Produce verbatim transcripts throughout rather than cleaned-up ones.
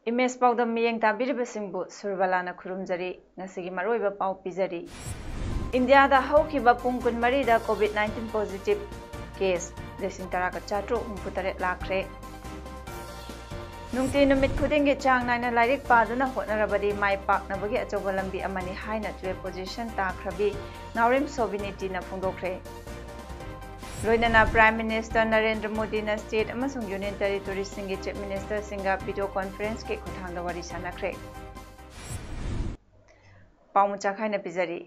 Image ꯄꯥꯎꯗꯝ ꯃꯤꯠꯌꯦꯡ ꯇꯥꯕꯤꯔꯤꯕꯁꯤꯡꯕꯨ ꯁꯨꯔꯕꯂꯥꯅ ꯈꯨꯔꯨꯝꯖꯔꯤ꯫ ꯉꯁꯤꯒꯤ ꯃꯔꯨꯑꯣꯏꯕ ꯄꯥꯎ ꯄꯤꯖꯔꯤ꯫ ꯏꯟꯗꯤꯌꯥꯗ ꯍꯧꯈꯤꯕ ꯄꯨꯡ ꯀꯨꯟꯃꯔꯤꯗ COVID nineteen positive case ꯂꯤꯁꯤꯡ ꯇꯔꯥꯒ ꯆꯥꯇ꯭ꯔꯨꯛ ꯍꯨꯝꯐꯨ ꯇꯔꯦꯠ ꯂꯥꯛꯈ꯭ꯔꯦ꯫ ꯅꯨꯡꯇꯤ ꯅꯨꯃꯤꯠ ꯈꯨꯗꯤꯡꯒꯤ ꯆꯥꯡ ꯅꯥꯏꯅ ꯂꯥꯏꯔꯤꯛ ꯄꯥꯗꯨꯅ ꯍꯣꯠꯅꯔꯕꯗꯤ ꯃꯥꯏ ꯄꯥꯛꯅꯕꯒꯤ ꯑꯆꯧꯕ ꯂꯝꯕꯤ ꯑꯃꯅꯤ ꯍꯥꯏꯅ twelve position ꯇꯥꯈ꯭ꯔꯕꯤ ꯅꯥꯎꯔꯦꯝ ꯁꯣꯕꯤꯅꯤꯇꯤꯅ ꯐꯣꯡꯗꯣꯛꯈ꯭ꯔꯦ꯫ ꯂꯣꯏꯅꯅ Prime Minister ꯅꯔꯦꯟꯗ꯭ꯔ ꯃꯣꯗꯤꯅ state ꯑꯃꯁꯨꯡ union territoryꯁꯤꯡꯒꯤ chief ministerꯁꯤꯡꯒ video conferenceꯀꯤ ꯈꯨꯠꯊꯥꯡꯗ ꯋꯥꯔꯤ ꯁꯥꯟꯅꯈ꯭ꯔꯦ꯫ ꯄꯥꯎ ꯃꯆꯥ ꯈꯥꯏꯅ ꯄꯤꯖꯔꯤ꯫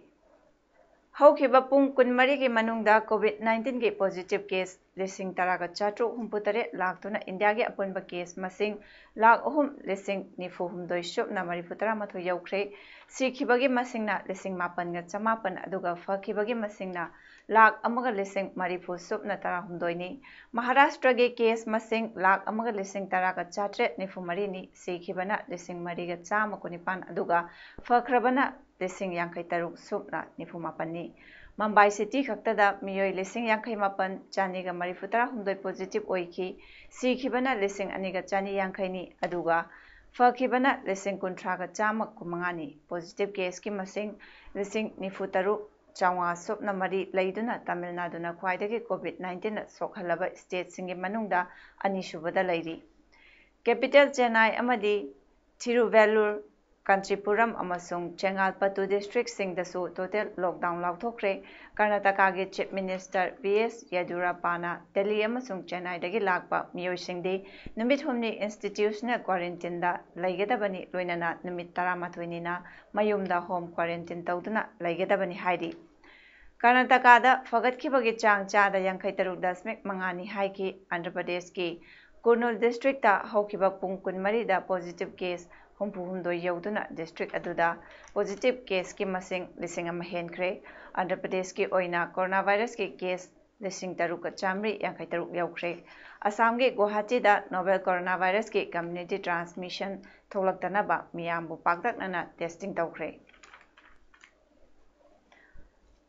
ꯍꯧꯈꯤꯕ ꯄꯨꯡ ꯀꯨꯟꯃꯔꯤꯒꯤ ꯃꯅꯨꯡꯗ COVID nineteenꯒꯤ positive case ꯂꯤꯁꯤꯡ ꯇꯔꯥꯒ ꯆꯥꯇ꯭ꯔꯨꯛ ꯍꯨꯝꯐꯨ ꯇꯔꯦꯠ ꯂꯥꯛꯇꯨꯅ ꯏꯟꯗꯤꯌꯥꯒꯤ ꯑꯄꯨꯟꯕ case ꯃꯁꯤꯡ ꯂꯥꯛ ꯑꯍꯨꯝ ꯂꯤꯁꯤꯡ ꯅꯤꯐꯨ ꯍꯨꯝꯗꯣꯏ ꯁꯨꯞꯅ ꯃꯔꯤꯐꯨ ꯇꯔꯥꯃꯥꯊꯣꯏ ꯌꯧꯈ꯭ꯔꯦ꯫ ꯁꯤꯈꯤꯕꯒꯤ ꯃꯁꯤꯡꯅ ꯂꯤꯁꯤꯡ ꯃꯥꯄꯟꯒ ꯆꯃꯥꯄꯟ, ꯑꯗꯨꯒ ꯐꯈꯤꯕꯒꯤ ꯃꯁꯤꯡꯅ ꯂꯥꯛ ꯑꯃꯒ ꯂꯤꯁꯤꯡ ꯃꯔꯤꯐꯨ ꯁꯨꯞꯅ ꯇꯔꯥꯍꯨꯝꯗꯣꯏꯅꯤ꯫ ꯃꯍꯥꯔꯥꯁꯇ꯭ꯔꯒꯤ case ꯃꯁꯤꯡ ꯂꯥꯛ ꯑꯃꯒ ꯂꯤꯁꯤꯡ ꯇꯔꯥꯒ ꯆꯥꯇ꯭ꯔꯦꯠ ꯅꯤꯐꯨ ꯃꯔꯤꯅꯤ꯫ ꯁꯤꯈꯤꯕꯅ ꯂꯤꯁꯤꯡ ꯃꯔꯤꯒ ꯆꯥꯝꯃ ꯀꯨꯟꯅꯤꯄꯥꯟ, ꯑꯗꯨꯒ ꯐꯈ꯭ꯔꯕꯅ ꯂꯤꯁꯤꯡ ꯌꯥꯡꯈꯩ ꯇꯔꯨꯛ ꯁꯨꯞꯅ ꯅꯤꯐꯨ ꯃꯥꯄꯟꯅꯤ꯫ ꯃꯨꯝꯕꯥꯏ city ꯈꯛꯇꯗ ꯃꯤꯑꯣꯏ ꯂꯤꯁꯤꯡ ꯌꯥꯡꯈꯩ ꯃꯥꯄꯟ ꯆꯥꯅꯤꯒ ꯃꯔꯤꯐꯨ ꯇꯔꯥ ꯍꯨꯝꯗꯣꯏ positive ꯑꯣꯏꯈꯤ꯫ ꯁꯤꯈꯤꯕꯅ ꯂꯤꯁꯤꯡ ꯑꯅꯤꯒ ꯆꯥꯅꯤ ꯌꯥꯡꯈꯩꯅꯤ, ꯑꯗꯨꯒ ꯐꯈꯤꯕꯅ ꯂꯤꯁꯤꯡ ꯀꯨꯟꯊ꯭ꯔꯥꯒ ꯆꯥꯝꯃ ꯀꯨꯟꯃꯉꯥꯅꯤ꯫ Positive caseꯀꯤ ꯃꯁꯤꯡ ꯂꯤꯁꯤꯡ ꯅꯤꯐꯨ ꯇꯔꯨꯛ ꯆꯥꯝꯃꯉꯥ ꯁꯨꯞꯅ ꯃꯔꯤ ꯂꯩꯗꯨꯅ ꯇꯥꯃꯤꯜ ꯅꯥꯗꯨꯅ ꯈ꯭ꯋꯥꯏꯗꯒꯤ COVID nineteenꯅ ꯁꯣꯛꯍꯜꯂꯕ stateꯁꯤꯡꯒꯤ ꯃꯅꯨꯡꯗ ꯑꯅꯤꯁꯨꯕꯗ ꯂꯩꯔꯤ꯫ Capital ꯆꯦꯟꯅꯥꯏ ꯑꯃꯗꯤ ꯊꯤꯔꯨꯚꯦꯜꯂꯨꯔ, ꯀꯥꯟꯆꯤꯄꯨꯔꯝ ꯑꯃꯁꯨꯡ ꯆꯦꯡꯉꯥꯜꯄꯠꯇꯨ districtꯁꯤꯡꯗꯁꯨ total lockdown ꯂꯥꯎꯊꯣꯛꯈ꯭ꯔꯦ꯫ ꯀꯔꯅꯥꯇꯀꯥꯒꯤ Chief Minister B S ꯌꯦꯗꯨꯔꯞꯄꯥꯅ Delhi ꯑꯃꯁꯨꯡ ꯆꯦꯟꯅꯥꯏꯗꯒꯤ ꯂꯥꯛꯄ ꯃꯤꯑꯣꯏꯁꯤꯡꯗꯤ ꯅꯨꯃꯤꯠ ꯍꯨꯝꯅꯤ institutional quarantineꯗ ꯂꯩꯒꯗꯕꯅꯤ, ꯂꯣꯏꯅꯅ ꯅꯨꯃꯤꯠ ꯇꯔꯥꯃꯥꯊꯣꯏꯅꯤꯅ ꯃꯌꯨꯝꯗ home quarantine ꯇꯧꯗꯨꯅ ꯂꯩꯒꯗꯕꯅꯤ ꯍꯥꯏꯔꯤ꯫ ꯀꯔꯅꯥꯇꯀꯥꯗ ꯐꯒꯠꯈꯤꯕꯒꯤ ꯆꯥꯡ ꯆꯥꯗ ꯌꯥꯡꯈꯩ ꯇꯔꯨꯛ ꯗꯁꯃꯤꯛ ꯃꯉꯥꯅꯤ ꯍꯥꯏꯈꯤ꯫ ꯑꯟꯙ꯭ꯔ ꯄ꯭ꯔꯗꯦꯁꯀꯤ ꯀꯨꯔꯅꯨꯜ ꯗꯤꯁꯇ꯭ꯔꯤꯛꯇ ꯍꯧꯈꯤꯕ ꯄꯨꯡ ꯀꯨꯟꯃꯔꯤꯗ ꯄꯣꯖꯤꯇꯤꯚ ꯀꯦꯁ ꯍꯨꯝꯐꯨ ꯍꯨꯝꯗꯣꯏ ꯌꯧꯗꯨꯅ ꯗꯤꯁꯇ꯭ꯔꯤꯛ ꯑꯗꯨꯗ ꯄꯣꯖꯤꯇꯤꯚ ꯀꯦꯁꯀꯤ ꯃꯁꯤꯡ ꯂꯤꯁꯤꯡ ꯑꯃ ꯍꯦꯟꯈ꯭ꯔꯦ꯫ ꯑꯟꯙ꯭ꯔ ꯄ꯭ꯔꯗꯦꯁꯀꯤ ꯑꯣꯏꯅ ꯀꯣꯔꯣꯅꯥ ꯚꯥꯏꯔꯁꯀꯤ ꯀꯦꯁ ꯂꯤꯁꯤꯡ ꯇꯔꯨꯛꯀ ꯆꯥꯃꯔꯤ ꯌꯥꯡꯈꯩ ꯇꯔꯨꯛ ꯌꯧꯈ꯭ꯔꯦ꯫ ꯑꯁꯥꯝꯒꯤ ꯒꯨꯋꯥꯍꯥꯇꯤꯗ ꯅꯣꯚꯦꯜ ꯀꯣꯔꯣꯅꯥ ꯚꯥꯏꯔꯁꯀꯤ ꯀꯝꯃ꯭ꯌꯨꯅꯤꯇꯤ ꯇ꯭ꯔꯥꯟꯁꯃꯤꯁꯟ ꯊꯣꯛꯂꯛꯇꯅꯕ ꯃꯤꯌꯥꯝꯕꯨ ꯄꯥꯛꯇꯛꯅꯅ ꯇꯦꯁꯇꯤꯡ ꯇꯧꯈ꯭ꯔꯦ꯫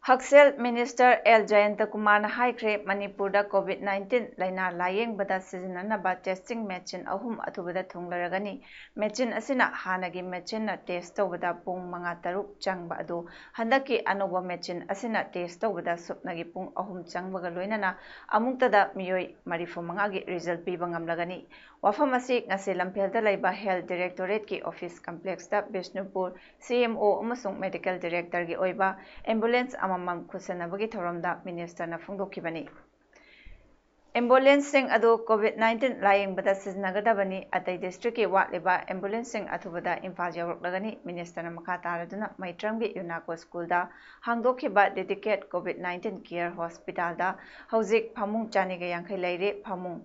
ꯍꯛꯁꯦꯜ ꯃꯤꯅꯤꯁꯇꯔ ꯑꯦꯜ ꯖꯌꯟꯇꯀꯨꯃꯥꯔꯅ ꯍꯥꯏꯈ꯭ꯔꯦ, ꯃꯅꯤꯄꯨꯔꯗ ꯀꯣꯚꯤꯗ ꯅꯥꯏꯟꯇꯤꯟ ꯂꯥꯏꯅꯥ ꯂꯥꯌꯦꯡꯕꯗ ꯁꯤꯖꯤꯟꯅꯅꯕ ꯇꯦꯁꯇꯤꯡ ꯃꯦꯆꯤꯟ ꯑꯍꯨꯝ ꯑꯊꯨꯕꯗ ꯊꯨꯡꯂꯔꯒꯅꯤ꯫ ꯃꯦꯆꯤꯟ ꯑꯁꯤꯅ ꯍꯥꯟꯅꯒꯤ ꯃꯦꯆꯤꯟꯅ ꯇꯦꯁ ꯇꯧꯕꯗ ꯄꯨꯡ ꯃꯉꯥ ꯇꯔꯨꯛ ꯆꯪꯕ ꯑꯗꯨ ꯍꯟꯗꯛꯀꯤ ꯑꯅꯧꯕ ꯃꯦꯆꯤꯟ ꯑꯁꯤꯅ ꯇꯦꯁ ꯇꯧꯕꯗ ꯁꯨꯞꯅꯒꯤ ꯄꯨꯡ ꯑꯍꯨꯝ ꯆꯪꯕꯒ ꯂꯣꯏꯅꯅ ꯑꯃꯨꯛꯇꯗ ꯃꯤꯑꯣꯏ ꯃꯔꯤꯐꯨ ꯃꯉꯥꯒꯤ ꯔꯤꯖꯜ ꯄꯤꯕ ꯉꯝꯂꯒꯅꯤ꯫ ꯋꯥꯐꯝ ꯑꯁꯤ ꯉꯁꯤ ꯂꯝꯐꯦꯜꯗ ꯂꯩꯕ ꯍꯦꯜꯊ ꯗꯤꯔꯦꯛꯇꯣꯔꯦꯠꯀꯤ ꯑꯣꯐꯤꯁ ꯀꯝꯄ꯭ꯂꯦꯛꯁꯇ ꯕꯤꯁꯅꯨꯄꯨꯔ ꯁꯤ ꯑꯦꯝ ꯑꯣ ꯑꯃꯁꯨꯡ ꯃꯦꯗꯤꯀꯦꯜ ꯗꯤꯔꯦꯛꯇꯔꯒꯤ ꯑꯣꯏꯕ ꯑꯦꯝꯕꯨꯂꯦꯟꯁ ꯑꯃꯃꯝ ꯈꯨꯠꯁꯤꯟꯅꯕꯒꯤ ꯊꯧꯔꯝꯗ ꯃꯤꯅꯤꯁꯇꯔꯅ ꯐꯣꯡꯗꯣꯛꯈꯤꯕꯅꯤ꯫ ꯑꯦꯝꯕꯨꯂꯦꯟꯁꯁꯤꯡ ꯑꯗꯨ ꯀꯣꯚꯤꯗ ꯅꯥꯏꯟꯇꯤꯟ ꯂꯥꯌꯦꯡꯕꯗ ꯁꯤꯖꯤꯟꯅꯒꯗꯕꯅꯤ꯫ ꯑꯇꯩ ꯗꯤꯁꯇ꯭ꯔꯤꯛꯀꯤ ꯋꯥꯠꯂꯤꯕ ꯑꯦꯝꯕꯨꯂꯦꯟꯁꯁꯤꯡ ꯑꯊꯨꯕꯗ ꯏꯝꯐꯥꯜ ꯌꯧꯔꯛꯂꯒꯅꯤ꯫ ꯃꯤꯅꯤꯁꯇꯔꯅ ꯃꯈꯥ ꯇꯥꯔꯗꯨꯅ ꯃꯩꯇ꯭ꯔꯝꯒꯤ ꯌꯨꯅꯥꯀꯣ ꯁ꯭ꯀꯨꯜꯗ ꯍꯥꯡꯗꯣꯛꯈꯤꯕ ꯗꯦꯗꯤꯀꯦꯠ ꯀꯣꯚꯤꯗ ꯅꯥꯏꯟꯇꯤꯟ ꯀꯦꯌꯔ ꯍꯣꯁꯄꯤꯇꯥꯜꯗ ꯍꯧꯖꯤꯛ ꯐꯃꯨꯡ ꯆꯅꯤꯒ ꯌꯥꯡꯈꯩ ꯂꯩꯔꯦ꯫ ꯐꯃꯨꯡ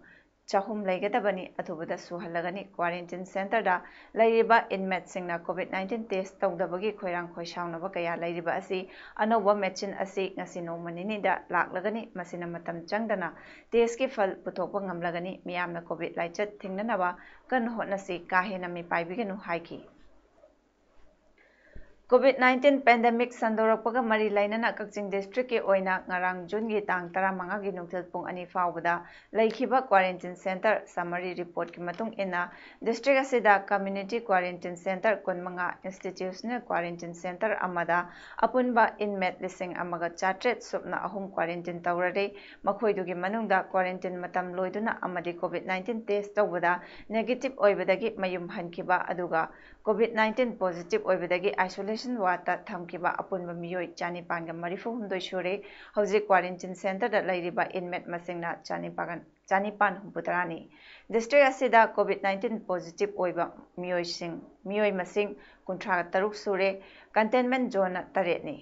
ꯆꯍꯨꯝ ꯂꯩꯒꯗꯕꯅꯤ꯫ ꯑꯊꯨꯕꯗ ꯁꯨꯍꯜꯂꯒꯅꯤ꯫ ꯀ꯭ꯋꯥꯔꯦꯟꯇꯤꯟ ꯁꯦꯟꯇꯔꯗ ꯂꯩꯔꯤꯕ ꯏꯟꯃꯦꯠꯁꯤꯡꯅ ꯀꯣꯚꯤꯗ ꯅꯥꯏꯟꯇꯤꯟ ꯇꯦꯁ ꯇꯧꯗꯕꯒꯤ ꯈꯣꯏꯔꯥꯡ ꯈꯣꯏꯁꯥꯎꯅꯕ ꯀꯌꯥ ꯂꯩꯔꯤꯕ ꯑꯁꯤ ꯑꯅꯧꯕ ꯃꯦꯆꯤꯟ ꯑꯁꯤ ꯉꯁꯤ ꯅꯣꯡꯃ ꯅꯤꯅꯤꯗ ꯂꯥꯛꯂꯒꯅꯤ꯫ ꯃꯁꯤꯅ ꯃꯇꯝ ꯆꯪꯗꯅ ꯇꯦꯁꯀꯤ ꯐꯜ ꯄꯨꯊꯣꯛꯄ ꯉꯝꯂꯒꯅꯤ꯫ ꯃꯤꯌꯥꯝꯅ ꯀꯣꯚꯤꯗ ꯂꯥꯏꯆꯠ ꯊꯤꯡꯅꯅꯕ ꯀꯟꯅ ꯍꯣꯠꯅꯁꯤ, ꯀꯥ ꯍꯦꯟꯅ ꯃꯤꯄꯥꯏꯕꯤꯒꯅꯨ ꯍꯥꯏꯈꯤ꯫ ꯀꯣꯚꯤꯗ ꯅꯥꯏꯟꯇꯤꯟ ꯄꯦꯟꯗꯦꯃꯤꯛ ꯁꯟꯗꯣꯔꯛꯄꯒ ꯃꯔꯤ ꯂꯩꯅꯅ ꯀꯛꯆꯤꯡ ꯗꯤꯁꯇ꯭ꯔꯤꯛꯀꯤ ꯑꯣꯏꯅ ꯉꯔꯥꯡ ꯖꯨꯟꯒꯤ ꯇꯥꯡ ꯇꯔꯥꯃꯉꯥꯒꯤ ꯅꯨꯡꯊꯤꯜ ꯄꯨꯡ ꯑꯅꯤ ꯐꯥꯎꯕꯗ ꯂꯩꯈꯤꯕ ꯀ꯭ꯋꯥꯔꯦꯟꯇꯤꯟ ꯁꯦꯟꯇꯔ ꯁꯝꯃꯔꯤ ꯔꯤꯄꯣꯔꯠꯀꯤ ꯃꯇꯨꯡ ꯏꯟꯅ, ꯗꯤꯁꯇ꯭ꯔꯤꯛ ꯑꯁꯤꯗ ꯀꯝꯃ꯭ꯌꯨꯅꯤꯇꯤ ꯀ꯭ꯋꯥꯔꯦꯟꯇꯤꯟ ꯁꯦꯟꯇꯔ ꯀꯨꯟꯃꯉꯥ, ꯏꯟꯁꯇꯤꯇ꯭ꯌꯨꯁꯅꯦꯜ ꯀ꯭ꯋꯥꯔꯦꯟꯇꯤꯟ ꯁꯦꯟꯇꯔ ꯑꯃꯗ ꯑꯄꯨꯟꯕ ꯏꯟꯃꯦꯠ ꯂꯤꯁꯤꯡ ꯑꯃꯒ ꯆꯥꯇ꯭ꯔꯦꯠ ꯁꯨꯞꯅ ꯑꯍꯨꯝ ꯀ꯭ꯋꯥꯔꯦꯟꯇꯤꯟ ꯇꯧꯔꯔꯦ꯫ ꯃꯈꯣꯏꯗꯨꯒꯤ ꯃꯅꯨꯡꯗ ꯀ꯭ꯋꯥꯔꯦꯟꯇꯤꯟ ꯃꯇꯝ ꯂꯣꯏꯗꯨꯅ ꯑꯃꯗꯤ ꯀꯣꯚꯤꯗ ꯅꯥꯏꯟꯇꯤꯟ ꯇꯦꯁ ꯇꯧꯕꯗ ꯅꯦꯒꯦꯇꯤꯚ ꯑꯣꯏꯕꯗꯒꯤ ꯃꯌꯨꯝ ꯍꯟꯈꯤꯕ, ꯑꯗꯨꯒ ꯀꯣꯚꯤꯗ ꯅꯥꯏꯟꯇꯤꯟ ꯄꯣꯖꯤꯇꯤꯚ ꯑꯣꯏꯕꯗꯒꯤ ꯑꯥꯏꯁꯣꯂꯦꯁꯟ ꯋꯥꯔꯗꯇ ꯊꯝꯈꯤꯕ ꯑꯄꯨꯟꯕ ꯃꯤꯑꯣꯏ ꯆꯅꯤꯄꯥꯟꯒ ꯃꯔꯤꯐꯨ ꯍꯨꯝꯗꯣꯏ ꯁꯨꯔꯦ꯫ ꯍꯧꯖꯤꯛ ꯀ꯭ꯋꯥꯔꯦꯟꯇꯤꯟ ꯁꯦꯟꯇꯔꯗ ꯂꯩꯔꯤꯕ ꯏꯟꯃꯦꯠ ꯃꯁꯤꯡꯅ ꯆꯅꯤꯄꯥꯟ, ꯆꯅꯤꯄꯥꯟ ꯍꯨꯝꯐꯨꯇꯔꯥꯅꯤ꯫ ꯗꯤꯁꯇ꯭ꯔꯤꯛ ꯑꯁꯤꯗ ꯀꯣꯚꯤꯗ ꯅꯥꯏꯟꯇꯤꯟ ꯄꯣꯖꯤꯇꯤꯚ ꯑꯣꯏꯕ ꯃꯤꯑꯣꯏꯁꯤꯡ, ꯃꯤꯑꯣꯏ ꯃꯁꯤꯡ ꯀꯨꯟꯊ꯭ꯔꯥꯒ ꯇꯔꯨꯛ ꯁꯨꯔꯦ꯫ ꯀꯟꯇꯦꯟꯃꯦꯟ ꯖꯣꯟꯅ ꯇꯔꯦꯠꯅꯤ꯫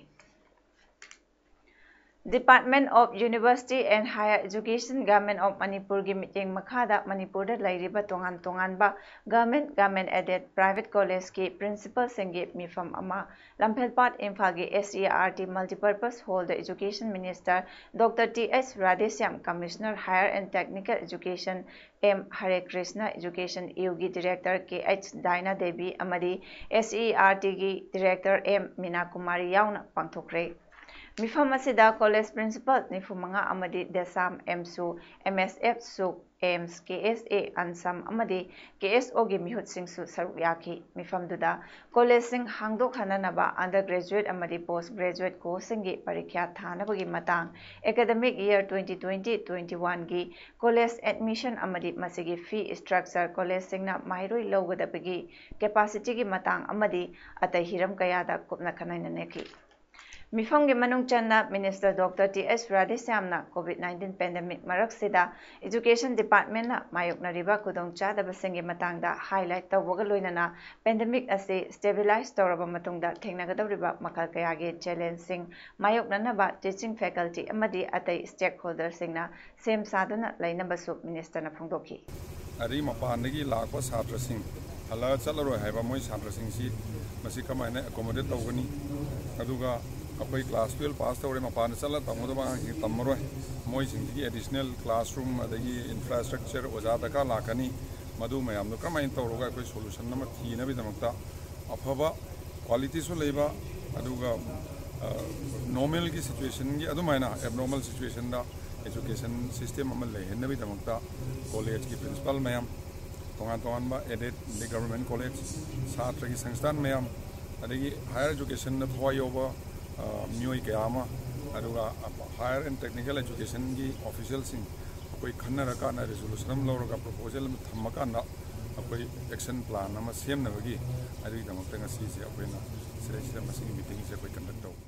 Department of University and Higher Education, Government of ꯃꯅꯤꯄꯨꯔꯒꯤ ꯃꯤꯠꯌꯦꯡ ꯃꯈꯥꯗ ꯃꯅꯤꯄꯨꯔꯗ ꯂꯩꯔꯤꯕ ꯇꯣꯉꯥꯟ ꯇꯣꯉꯥꯟꯕ government, government aided, private collegeꯀꯤ principalꯁꯤꯡꯒꯤ ꯃꯤꯐꯝ ꯑꯃ ꯂꯝꯐꯦꯜꯄꯥꯠ, ꯏꯝꯐꯥꯜꯒꯤ S E R T Multipurpose Hallꯗ Education Minister Doctor T H Radheshyam, Commissioner Higher and Technical Education M Hare Krishna, Education Uꯒꯤ Director K H Daina Devi ꯑꯃꯗꯤ S E R Tꯒꯤ Director M Meena Kumari ꯌꯥꯎꯅ ꯄꯥꯡꯊꯣꯛꯈ꯭ꯔꯦ꯫ ꯃꯤꯐꯝ ꯑꯁꯤꯗ college principal ꯅꯤꯐꯨ ꯃꯉꯥ ꯑꯃꯗꯤ DESAM, AMSU, MSF, SUK, AIIMS, KSA, ANSAM ꯑꯃꯗꯤ KSOꯒꯤ ꯃꯤꯍꯨꯠꯁꯤꯡꯁꯨ ꯁꯔꯨꯛ ꯌꯥꯈꯤ꯫ ꯃꯤꯐꯝꯗꯨꯗ collegeꯁꯤꯡ ꯍꯥꯡꯗꯣꯛꯍꯟꯅꯅꯕ undergraduate ꯑꯃꯗꯤ post graduate courseꯁꯤꯡꯒꯤ ꯄꯔꯤꯈ꯭ꯌꯥ ꯊꯥꯅꯕꯒꯤ ꯃꯇꯥꯡ, academic year twenty twenty twenty-oneꯒꯤ college admission ꯑꯃꯗꯤ ꯃꯁꯤꯒꯤ fee structure, collegeꯁꯤꯡꯅ ꯃꯍꯩꯔꯣꯏ ꯂꯧꯒꯗꯕꯒꯤ capacityꯒꯤ ꯃꯇꯥꯡ ꯑꯃꯗꯤ ꯑꯇꯩ ꯍꯤꯔꯝ ꯀꯌꯥꯗ ꯀꯨꯞꯅ ꯈꯟꯅ ꯅꯩꯅꯈꯤ꯫ ꯃꯤꯐꯝꯒꯤ ꯃꯅꯨꯡ ꯆꯟꯅ Minister Doctor T H Radheshyamꯅ COVID nineteen pandemic ꯃꯔꯛꯁꯤꯗ Education Departmentꯅ ꯃꯥꯌꯣꯛꯅꯔꯤꯕ ꯈꯨꯗꯣꯡꯆꯥꯗꯕꯁꯤꯡꯒꯤ ꯃꯇꯥꯡꯗ highlight ꯇꯧꯕꯒ ꯂꯣꯏꯅꯅ pandemic ꯑꯁꯤ stabilize ꯇꯧꯔꯕ ꯃꯇꯨꯡꯗ ꯊꯦꯡꯅꯒꯗꯧꯔꯤꯕ ꯃꯈꯜ ꯀꯌꯥꯒꯤ challengeꯁꯤꯡ ꯃꯥꯌꯣꯛꯅꯅꯕ teaching faculty ꯑꯃꯗꯤ ꯑꯇꯩ stakeholderꯁꯤꯡꯅ ꯁꯦꯝ ꯁꯥꯗꯨꯅ ꯂꯩꯅꯕꯁꯨ ministerꯅ ꯐꯣꯡꯗꯣꯛꯈꯤ꯫ ꯑꯗꯒꯤ ꯃꯄꯥꯟꯗꯒꯤ ꯂꯥꯛꯄ ꯁꯥꯇ꯭ꯔꯁꯤꯡ, ꯍꯜꯂꯛꯑ ꯆꯠꯂꯔꯣꯏ ꯍꯥꯏꯕ ꯃꯣꯏ ꯁꯥꯇ꯭ꯔꯁꯤꯡꯁꯤ ꯃꯁꯤ ꯀꯃꯥꯏꯅ accommodate ꯇꯧꯒꯅꯤ? ꯑꯗꯨꯒ ꯑꯩꯈꯣꯏ class twelve pass ꯇꯧꯔꯦ, ꯃꯄꯥꯟꯗ ꯆꯠꯂ ꯇꯝꯒꯗꯕ ꯑꯉꯥꯡꯁꯤꯡ ꯇꯝꯃꯔꯣꯏ, ꯃꯣꯏꯁꯤꯡꯁꯤꯒꯤ additional classroom ꯑꯗꯒꯤ infrastructure, ꯑꯣꯖꯥ ꯗꯔꯀꯥꯔ ꯂꯥꯛꯀꯅꯤ, ꯃꯗꯨ ꯃꯌꯥꯝꯗꯣ ꯀꯔꯝꯍꯥꯏꯅ ꯇꯧꯔꯒ ꯑꯩꯈꯣꯏ solution ꯑꯃ ꯊꯤꯅꯕꯒꯤꯗꯃꯛꯇ ꯑꯐꯕ qualityꯁꯨ ꯂꯩꯕ, ꯑꯗꯨꯒ normalꯒꯤ situationꯒꯤ ꯑꯗꯨꯃꯥꯏꯅ abnormal situationꯗ education system ꯑꯃ ꯂꯩꯍꯟꯅꯕꯒꯤꯗꯃꯛꯇ collegeꯀꯤ principal ꯃꯌꯥꯝ, ꯇꯣꯉꯥꯟ ꯇꯣꯉꯥꯟꯕ aided ꯑꯗꯩ government college, ꯁꯥꯇ꯭ꯔꯒꯤ ꯁꯪꯁꯊꯥꯟ ꯃꯌꯥꯝ, ꯑꯗꯒꯤ higher educationꯗ ꯊꯋꯥꯏ ꯌꯥꯎꯕ ꯃꯤꯑꯣꯏ ꯀꯌꯥ ꯑꯃ, ꯑꯗꯨꯒ higher and technical educationꯒꯤ officialꯁꯤꯡ ꯑꯩꯈꯣꯏ ꯈꯟꯅꯔꯀꯥꯟꯗ resolution ꯑꯃ ꯂꯧꯔꯒ proposal ꯑꯃ ꯊꯝꯃꯀꯥꯟꯗ ꯑꯩꯈꯣꯏ action plan ꯑꯃ ꯁꯦꯝꯅꯕꯒꯤ, ꯑꯗꯨꯒꯤꯗꯃꯛꯇ ꯉꯁꯤꯁꯦ ꯑꯩꯈꯣꯏꯅ ꯁꯤꯗꯩꯁꯤꯗ ꯃꯁꯤꯒꯤ meetingꯁꯦ ꯑꯩꯈꯣꯏ conduct ꯇꯧꯕ꯫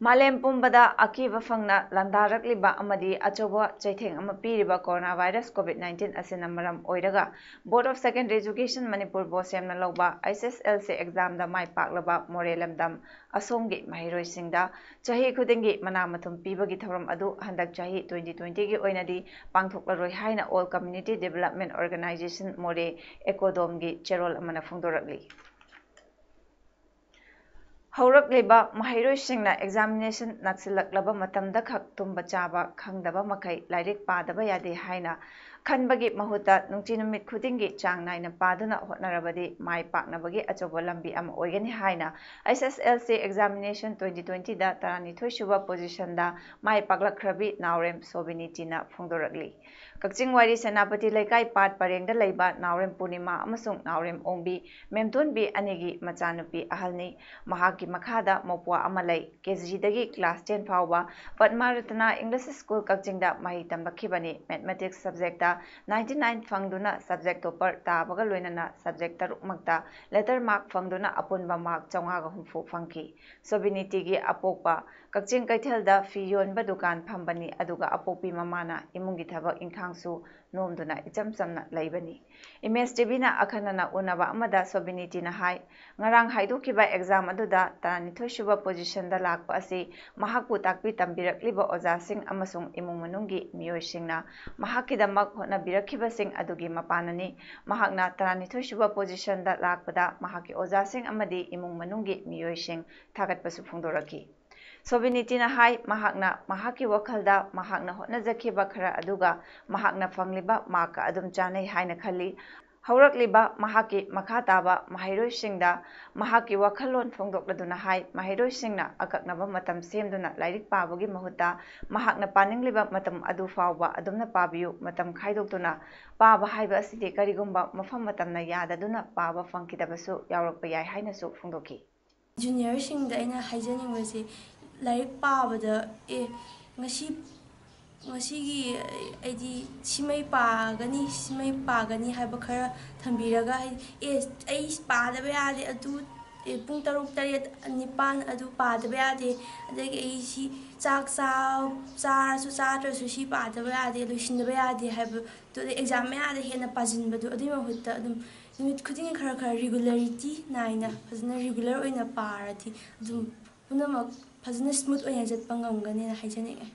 ꯃꯥꯂꯦꯝ ꯄꯨꯝꯕꯗ ꯑꯀꯤꯕ ꯐꯪꯅ ꯂꯥꯟꯗꯥꯔꯛꯂꯤꯕ ꯑꯃꯗꯤ ꯑꯆꯧꯕ ꯆꯩꯊꯦꯡ ꯑꯃ ꯄꯤꯔꯤꯕ ꯀꯣꯔꯣꯅꯥ ꯚꯥꯏꯔꯁ ꯀꯣꯚꯤꯗ ꯅꯥꯏꯟꯇꯤꯟ ꯑꯁꯤꯅ ꯃꯔꯝ ꯑꯣꯏꯔꯒ Board of Secondary Education Manipur ꯕꯣꯁꯦꯝꯅ ꯂꯧꯕ ꯑꯩꯆ ꯑꯦꯁ ꯑꯦꯜ ꯁꯤ ꯑꯦꯛꯖꯥꯝꯗ ꯃꯥꯏ ꯄꯥꯛꯂꯕ ꯃꯣꯔꯦ ꯂꯝꯗꯝ ꯑꯁꯣꯝꯒꯤ ꯃꯍꯩꯔꯣꯏꯁꯤꯡꯗ ꯆꯍꯤ ꯈꯨꯗꯤꯡꯒꯤ ꯃꯅꯥ ꯃꯊꯨꯝ ꯄꯤꯕꯒꯤ ꯊꯧꯔꯝ ꯑꯗꯨ ꯍꯟꯗꯛ ꯆꯍꯤ ꯇ꯭ꯋꯦꯟꯇꯤ ꯇ꯭ꯋꯦꯟꯇꯤꯒꯤ ꯑꯣꯏꯅꯗꯤ ꯄꯥꯡꯊꯣꯛꯂꯔꯣꯏ ꯍꯥꯏꯅ All Community Development Organization ꯃꯣꯔꯦ ꯑꯦꯀꯣꯗꯣꯝꯒꯤ ꯆꯦꯔꯣꯜ ꯑꯃꯅ ꯐꯣꯡꯗꯣꯔꯛꯂꯤ꯫ ꯍꯧꯔꯛꯂꯤꯕ ꯃꯍꯩꯔꯣꯏꯁꯤꯡꯅ ꯑꯦꯛꯖꯥꯃꯤꯅꯦꯁꯟ ꯅꯛꯁꯤꯜꯂꯛꯂꯕ ꯃꯇꯝꯗ ꯈꯛ ꯇꯨꯝꯕ ꯆꯥꯕ ꯈꯪꯗꯕ ꯃꯈꯩ ꯂꯥꯏꯔꯤꯛ ꯄꯥꯗꯕ ꯌꯥꯗꯦ ꯍꯥꯏꯅ ꯈꯟꯕꯒꯤ ꯃꯍꯨꯠꯇ ꯅꯨꯡꯇꯤ ꯅꯨꯃꯤꯠ ꯈꯨꯗꯤꯡꯒꯤ ꯆꯥꯡ ꯅꯥꯏꯅ ꯄꯥꯗꯨꯅ ꯍꯣꯠꯅꯔꯕꯗꯤ ꯃꯥꯏ ꯄꯥꯛꯅꯕꯒꯤ ꯑꯆꯧꯕ ꯂꯝꯕꯤ ꯑꯃ ꯑꯣꯏꯒꯅꯤ ꯍꯥꯏꯅ ꯑꯩꯆ ꯑꯦꯁ ꯑꯦꯜ ꯁꯤ ꯑꯦꯛꯖꯥꯃꯤꯅꯦꯁꯟ ꯇ꯭ꯋꯦꯟꯇꯤ ꯇ꯭ꯋꯦꯟꯇꯤꯗ ꯇꯔꯥꯅꯤꯊꯣꯏ ꯁꯨꯕ ꯄꯣꯖꯤꯁꯟꯗ ꯃꯥꯏ ꯄꯥꯛꯂꯛꯈ꯭ꯔꯕꯤ ꯅꯥꯎꯔꯦꯝ ꯁꯣꯕꯤꯅꯤꯇꯤꯅ ꯐꯣꯡꯗꯣꯔꯛꯂꯤ꯫ ꯀꯛꯆꯤꯡ ꯋꯥꯏꯔꯤ ꯁꯦꯅꯥꯄꯇꯤ ꯂꯩꯀꯥꯏ ꯄꯥꯠ ꯄꯔꯦꯡꯗ ꯂꯩꯕ ꯅꯥꯎꯔꯦꯝ ꯄꯨꯔꯅꯤꯃꯥ ꯑꯃꯁꯨꯡ ꯅꯥꯎꯔꯦꯝ ꯑꯣꯡꯕꯤ ꯃꯦꯝꯊꯣꯟꯕꯤ ꯑꯅꯤꯒꯤ ꯃꯆꯥꯅꯨꯄꯤ ꯑꯍꯜꯅꯤ꯫ ꯃꯍꯥꯛꯀꯤ ꯃꯈꯥꯗ ꯃꯧꯄ꯭ꯋꯥ ꯑꯃ ꯂꯩ꯫ ꯀꯦ ꯖꯤꯗꯒꯤ ꯀ꯭ꯂꯥꯁ ꯇꯦꯟ ꯐꯥꯎꯕ ꯄꯗꯃ ꯔꯇꯅꯥ ꯏꯪꯂꯤꯁ ꯁ꯭ꯀꯨꯜ ꯀꯛꯆꯤꯡꯗ ꯃꯍꯩ ꯇꯝꯂꯛꯈꯤꯕꯅꯤ꯫ ꯃꯦꯊꯃꯦꯇꯤꯛꯁ ꯁꯕꯖꯦꯛꯇ ꯅꯥꯏꯟꯇꯤ ꯅꯥꯏꯟ ꯐꯪꯗꯨꯅ ꯁꯕꯖꯦꯛ ꯇꯣꯄꯔ ꯇꯥꯕꯒ ꯂꯣꯏꯅꯅ ꯁꯕꯖꯦꯛ ꯇꯔꯨꯛꯃꯛꯇ ꯂꯦꯇꯔ ꯃꯥꯔꯛ ꯐꯪꯗꯨꯅ ꯑꯄꯨꯟꯕ ꯃꯥꯔꯛ ꯆꯥꯝꯃꯉꯥꯒ ꯍꯨꯝꯐꯨ ꯐꯪꯈꯤ꯫ ꯁꯣꯕꯤꯅꯤꯇꯤꯒꯤ ꯑꯄꯣꯛꯄ ꯀꯛꯆꯤꯡ ꯀꯩꯊꯦꯜꯗ ꯐꯤ ꯌꯣꯟꯕ ꯗꯨꯀꯥꯟ ꯐꯝꯕꯅꯤ, ꯑꯗꯨꯒ ꯑꯄꯣꯛꯄꯤ ꯃꯃꯥꯅ ꯏꯃꯨꯡꯒꯤ ꯊꯕꯛ ꯏꯪꯈꯥꯡꯁꯨ ꯅꯣꯝꯗꯨꯅ ꯏꯆꯝ ꯆꯝꯅ ꯂꯩꯕꯅꯤ꯫ ꯏꯃꯦꯖ ꯇꯤꯚꯤꯅ ꯑꯈꯟꯅꯅ ꯎꯅꯕ ꯑꯃꯗ ꯁꯣꯕꯤꯅꯤꯇꯤꯅ ꯍꯥꯏ, ꯉꯔꯥꯡ ꯍꯥꯏꯗꯣꯛꯈꯤꯕ ꯑꯦꯛꯖꯥꯝ ꯑꯗꯨꯗ ꯇꯔꯥꯅꯤꯊꯣꯏ ꯁꯨꯕ ꯄꯣꯖꯤꯁꯟꯗ ꯂꯥꯛꯄ ꯑꯁꯤ ꯃꯍꯥꯛꯄꯨ ꯇꯥꯛꯄꯤ ꯇꯝꯕꯤꯔꯛꯂꯤꯕ ꯑꯣꯖꯥꯁꯤꯡ ꯑꯃꯁꯨꯡ ꯏꯃꯨꯡ ꯃꯅꯨꯡꯒꯤ ꯃꯤꯑꯣꯏꯁꯤꯡꯅ ꯃꯍꯥꯛꯀꯤꯗꯃꯛ ꯍꯣꯠꯅꯕꯤꯔꯛꯈꯤꯕꯁꯤꯡ ꯑꯗꯨꯒꯤ ꯃꯄꯥꯟꯅꯅꯤ꯫ ꯃꯍꯥꯛꯅ ꯇꯔꯥꯅꯤꯊꯣꯏ ꯁꯨꯕ ꯄꯣꯖꯤꯁꯟꯗ ꯂꯥꯛꯄꯗ ꯃꯍꯥꯛꯀꯤ ꯑꯣꯖꯥꯁꯤꯡ ꯑꯃꯗꯤ ꯏꯃꯨꯡ ꯃꯅꯨꯡꯒꯤ ꯃꯤꯑꯣꯏꯁꯤꯡ ꯊꯥꯒꯠꯄꯁꯨ ꯐꯣꯡꯗꯣꯔꯛꯈꯤ꯫ ꯁꯣꯕꯤꯅꯤꯇꯤꯅ ꯍꯥꯏ, ꯃꯍꯥꯛꯅ ꯃꯍꯥꯛꯀꯤ ꯋꯥꯈꯜꯗ ꯃꯍꯥꯛꯅ ꯍꯣꯠꯅꯖꯈꯤꯕ ꯈꯔ ꯑꯗꯨꯒ ꯃꯍꯥꯛꯅ ꯐꯪꯂꯤꯕ ꯃꯥꯔꯛꯀ ꯑꯗꯨꯝ ꯆꯥꯟꯅꯩ ꯍꯥꯏꯅ ꯈꯜꯂꯤ꯫ ꯍꯧꯔꯛꯂꯤꯕ ꯃꯍꯥꯛꯀꯤ ꯃꯈꯥ ꯇꯥꯕ ꯃꯍꯩꯔꯣꯏꯁꯤꯡꯗ ꯃꯍꯥꯛꯀꯤ ꯋꯥꯈꯜꯂꯣꯟ ꯐꯣꯡꯗꯣꯛꯂꯗꯨꯅ ꯍꯥꯏ, ꯃꯍꯩꯔꯣꯏꯁꯤꯡꯅ ꯑꯀꯛꯅꯕ ꯃꯇꯝ ꯁꯦꯝꯗꯨꯅ ꯂꯥꯏꯔꯤꯛ ꯄꯥꯕꯒꯤ ꯃꯍꯨꯠꯇ ꯃꯍꯥꯛꯅ ꯄꯥꯅꯤꯡꯂꯤꯕ ꯃꯇꯝ ꯑꯗꯨ ꯐꯥꯎꯕ ꯑꯗꯨꯝꯅ ꯄꯥꯕꯤꯌꯨ꯫ ꯃꯇꯝ ꯈꯥꯏꯗꯣꯛꯇꯨꯅ ꯄꯥꯕ ꯍꯥꯏꯕ ꯑꯁꯤꯗꯤ ꯀꯔꯤꯒꯨꯝꯕ ꯃꯐꯝ ꯃꯇꯝꯅ ꯌꯥꯗꯗꯨꯅ ꯄꯥꯕ ꯐꯪꯈꯤꯗꯕꯁꯨ ꯌꯥꯎꯔꯛꯄ ꯌꯥꯏ ꯍꯥꯏꯅꯁꯨ ꯐꯣꯡꯗꯣꯛꯈꯤ꯫ ꯖꯨꯅꯤꯌꯔꯁꯤꯡꯗ ꯑꯩꯅ ꯍꯥꯏꯖꯅꯤꯡꯕꯁꯦ, ꯂꯥꯏꯔꯤꯛ ꯄꯥꯕꯗ ꯑꯦ ꯉꯁꯤ ꯉꯁꯤꯒꯤ ꯑꯩꯗꯤ ꯁꯤꯃꯩ ꯄꯥꯒꯅꯤ, ꯁꯤꯃꯩ ꯄꯥꯒꯅꯤ ꯍꯥꯏꯕ ꯈꯔ ꯊꯝꯕꯤꯔꯒ, ꯍꯥꯏꯗꯤ ꯑꯦ ꯑꯩ ꯄꯥꯗꯕ ꯌꯥꯗꯦ, ꯑꯗꯨ ꯑꯦ, ꯄꯨꯡ ꯇꯔꯨꯛ, ꯇꯔꯦꯠ, ꯅꯤꯄꯥꯟ ꯑꯗꯨ ꯄꯥꯗꯕ ꯌꯥꯗꯦ꯫ ꯑꯗꯒꯤ ꯑꯩ ꯁꯤ ꯆꯥꯛ ꯆꯥ-, ꯆꯥꯔꯁꯨ ꯆꯥꯗ꯭ꯔꯁꯨ ꯁꯤ ꯄꯥꯗꯕ ꯌꯥꯗꯦ, ꯂꯣꯏꯁꯤꯟꯗꯕ ꯌꯥꯗꯦ ꯍꯥꯏꯕꯗꯨꯗ ꯑꯦꯛꯖꯥꯝ ꯃꯌꯥꯗ ꯍꯦꯟꯅ ꯄꯥꯁꯤꯟꯕꯗꯣ, ꯑꯗꯨꯒꯤ ꯃꯍꯨꯠꯇ ꯑꯗꯨꯝ ꯅꯨꯃꯤꯠ ꯈꯨꯗꯤꯡꯒꯤ ꯈꯔ ꯈꯔ ꯔꯤꯒꯨꯂꯔꯤꯇꯤ ꯅꯥꯏꯅ ꯐꯖꯅ ꯔꯤꯒꯨꯂꯔ ꯑꯣꯏꯅ ꯄꯥꯔꯗꯤ ꯑꯗꯨꯝ ꯄꯨꯝꯅꯃꯛ ꯐꯖꯅ ꯁ꯭ꯃꯨꯠ ꯑꯣꯏꯅ ꯆꯠꯄ ꯉꯝꯒꯅꯦꯅ ꯍꯥꯏꯖꯅꯤꯡꯉꯤ꯫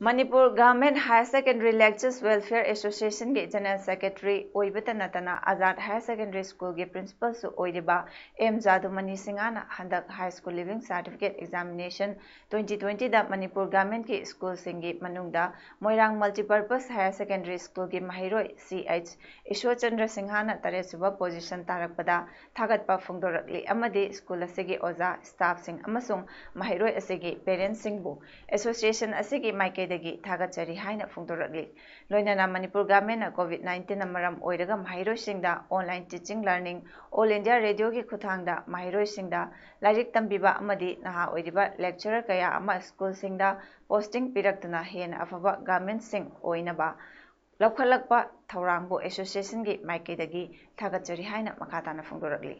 Manipur government higher secondary lecturers welfare ꯑꯦꯁꯣꯁꯤꯌꯦꯁꯟꯒꯤ ꯖꯦꯅꯔꯦꯜ ꯁꯦꯀ꯭ꯔꯦꯇꯔꯤ ꯑꯣꯏꯕꯇ ꯅꯠꯇꯅ ꯑꯖꯥꯗ ꯍꯥꯌꯔ ꯁꯦꯀꯦꯟꯗꯔꯤ ꯁ꯭ꯀꯨꯜꯒꯤ ꯄ꯭ꯔꯤꯟꯁꯤꯄꯜꯁꯨ ꯑꯣꯏꯔꯤꯕ ꯑꯦꯝ ꯖꯥꯗꯨꯃꯅꯤ ꯁꯤꯡꯍꯅ ꯍꯟꯗꯛ high school leaving certificate examination twenty ꯇ꯭ꯋꯦꯟꯇꯤꯗ ꯃꯅꯤꯄꯨꯔ ꯒꯚꯔꯟꯃꯦꯟꯠꯀꯤ ꯁ꯭ꯀꯨꯜꯁꯤꯡꯒꯤ ꯃꯅꯨꯡꯗ ꯃꯣꯏꯔꯥꯡ ꯃꯜꯇꯤꯄꯔꯄꯁ ꯍꯥꯌꯔ ꯁꯦꯀꯦꯟꯗꯔꯤ ꯁ꯭ꯀꯨꯜꯒꯤ ꯃꯍꯩꯔꯣꯏ ꯁꯤ ꯑꯩꯆ ꯏꯁꯣꯔꯆꯟꯗ꯭ꯔ ꯁꯤꯡꯍꯅ ꯇꯔꯦꯠꯁꯨꯕ ꯄꯣꯖꯤꯁꯟ ꯇꯥꯔꯛꯄꯗ ꯊꯥꯒꯠꯄ ꯐꯣꯡꯗꯣꯔꯛꯂꯤ ꯑꯃꯗꯤ ꯁ꯭ꯀꯨꯜ ꯑꯁꯤꯒꯤ ꯑꯣꯖꯥ, ꯁ꯭ꯇꯥꯐꯁꯤꯡ ꯑꯃꯁꯨꯡ ꯃꯍꯩꯔꯣꯏ ꯑꯁꯤꯒꯤ ꯄꯦꯔꯦꯟꯠꯁꯤꯡꯕꯨ ꯑꯦꯁꯣꯁꯤꯌꯦꯁꯟ ꯑꯁꯤꯒꯤ ꯃꯥꯏꯀꯩꯗꯒꯤ ꯊꯥꯒꯠꯆꯔꯤ ꯍꯥꯏꯅ ꯐꯣꯡꯗꯣꯔꯛꯂꯤ꯫ ꯂꯣꯏꯅꯅ ꯃꯅꯤꯄꯨꯔ ꯒꯚꯔꯟꯃꯦꯟꯠꯅ ꯀꯣꯚꯤꯗ ꯅꯥꯏꯟꯇꯤꯟꯅ ꯃꯔꯝ ꯑꯣꯏꯔꯒ ꯃꯍꯩꯔꯣꯏꯁꯤꯡꯗ online teaching learning, all India ꯔꯦꯗꯤꯑꯣꯒꯤ ꯈꯨꯠꯊꯥꯡꯗ ꯃꯍꯩꯔꯣꯏꯁꯤꯡꯗ ꯂꯥꯏꯔꯤꯛ ꯇꯝꯕꯤꯕ ꯑꯃꯗꯤ ꯅꯍꯥ ꯑꯣꯏꯔꯤꯕ ꯂꯦꯛꯆꯔꯔ ꯀꯌꯥ ꯑꯃ ꯁ꯭ꯀꯨꯜꯁꯤꯡꯗ ꯄꯣꯁꯇꯤꯡ ꯄꯤꯔꯛꯇꯨꯅ ꯍꯦꯟꯅ ꯑꯐꯕ ꯒꯚꯔꯟꯃꯦꯟꯠꯁꯤꯡ ꯑꯣꯏꯅꯕ ꯂꯧꯈꯠꯂꯛꯄ ꯊꯧꯔꯥꯡꯕꯨ ꯑꯦꯁꯣꯁꯤꯌꯦꯁꯟꯒꯤ ꯃꯥꯏꯀꯩꯗꯒꯤ ꯊꯥꯒꯠꯆꯔꯤ ꯍꯥꯏꯅ ꯃꯈꯥ ꯇꯥꯅ ꯐꯣꯡꯗꯣꯔꯛꯂꯤ꯫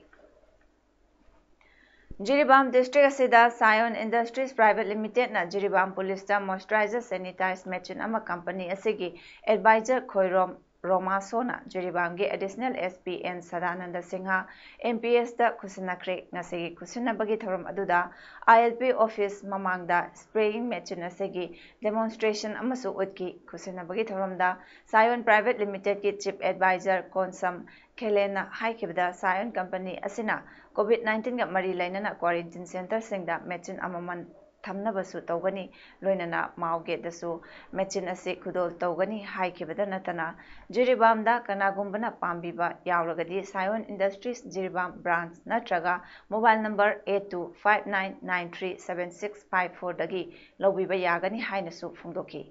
ꯖꯤꯔꯤꯕꯥꯝ ꯗꯤꯁꯇ꯭ꯔꯤꯛ ꯑꯁꯤꯗ ꯁꯥꯌꯣꯟ ꯏꯟꯗꯁꯇ꯭ꯔꯤꯁ ꯄ꯭ꯔꯥꯏꯚꯦꯠ ꯂꯤꯃꯤꯇꯦꯗꯅ ꯖꯤꯔꯤꯕꯥꯝ ꯄꯨꯂꯤꯁꯇ ꯃꯣꯏꯁꯆꯔꯥꯏꯖꯔ ꯁꯦꯅꯤꯇꯥꯏꯖ ꯃꯦꯆꯤꯟ ꯑꯃ ꯀꯝꯄꯅꯤ ꯑꯁꯤꯒꯤ ꯑꯦꯗꯚꯥꯏꯖꯔ ꯈꯣꯏꯔꯣꯝ ꯔꯣꯃꯥꯁꯣꯅ ꯖꯤꯔꯤꯕꯥꯝꯒꯤ additional S P N Sadananda Singh M P ꯑꯦꯁꯇ ꯈꯨꯠꯁꯤꯟꯅꯈ꯭ꯔꯦ꯫ ꯉꯁꯤꯒꯤ ꯈꯨꯠꯁꯤꯟꯅꯕꯒꯤ ꯊꯧꯔꯝ ꯑꯗꯨꯗ ꯑꯥꯏ ꯑꯦꯜ ꯄꯤ ꯑꯣꯐꯤꯁ ꯃꯃꯥꯡꯗ ꯁ꯭ꯄ꯭ꯔꯦꯌꯤꯡ ꯃꯦꯆꯤꯟ ꯑꯁꯤꯒꯤ ꯗꯦꯃꯣꯟꯁꯇ꯭ꯔꯦꯁꯟ ꯑꯃꯁꯨ ꯎꯠꯈꯤ꯫ ꯈꯨꯠꯁꯤꯟꯅꯕꯒꯤ ꯊꯧꯔꯝꯗ ꯁꯥꯌꯣꯟ ꯄ꯭ꯔꯥꯏꯚꯦꯠ ꯂꯤꯃꯤꯇꯦꯗꯀꯤ ꯆꯤꯐ ꯑꯦꯗꯚꯥꯏꯖꯔ ꯀꯣꯟꯁꯝ ꯈꯦꯂꯦꯟꯅ ꯍꯥꯏꯈꯤꯕꯗ ꯁꯥꯌꯣꯟ ꯀꯝꯄꯅꯤ ꯑꯁꯤꯅ ꯀꯣꯚꯤꯗ ꯅꯥꯏꯟꯇꯤꯟꯒ ꯃꯔꯤ ꯂꯩꯅꯅ ꯀ꯭ꯋꯥꯔꯦꯟꯇꯤꯟ ꯁꯦꯟꯇꯔꯁꯤꯡꯗ ꯃꯦꯆꯤꯟ ꯑꯃꯃꯝ ꯊꯝꯅꯕꯁꯨ ꯇꯧꯒꯅꯤ, ꯂꯣꯏꯅꯅ ꯃꯥꯎꯒꯦꯠꯇꯁꯨ ꯃꯦꯆꯤꯟ ꯑꯁꯤ ꯈꯨꯗꯣꯜ ꯇꯧꯒꯅꯤ ꯍꯥꯏꯈꯤꯕꯗ ꯅꯠꯇꯅ ꯖꯤꯔꯤꯕꯥꯝꯗ ꯀꯅꯥꯒꯨꯝꯕꯅ ꯄꯥꯝꯕꯤꯕ ꯌꯥꯎꯔꯒꯗꯤ ꯁꯥꯌꯣꯟ ꯏꯟꯗꯁꯇ꯭ꯔꯤꯁ ꯖꯤꯔꯤꯕꯥꯝ ꯕ꯭ꯔꯥꯟꯆ ꯅꯠꯇ꯭ꯔꯒ mobile number eight two five nine nine three seven six five fourꯗꯒꯤ ꯂꯧꯕꯤꯕ ꯌꯥꯒꯅꯤ ꯍꯥꯏꯅꯁꯨ ꯐꯣꯡꯗꯣꯛꯈꯤ꯫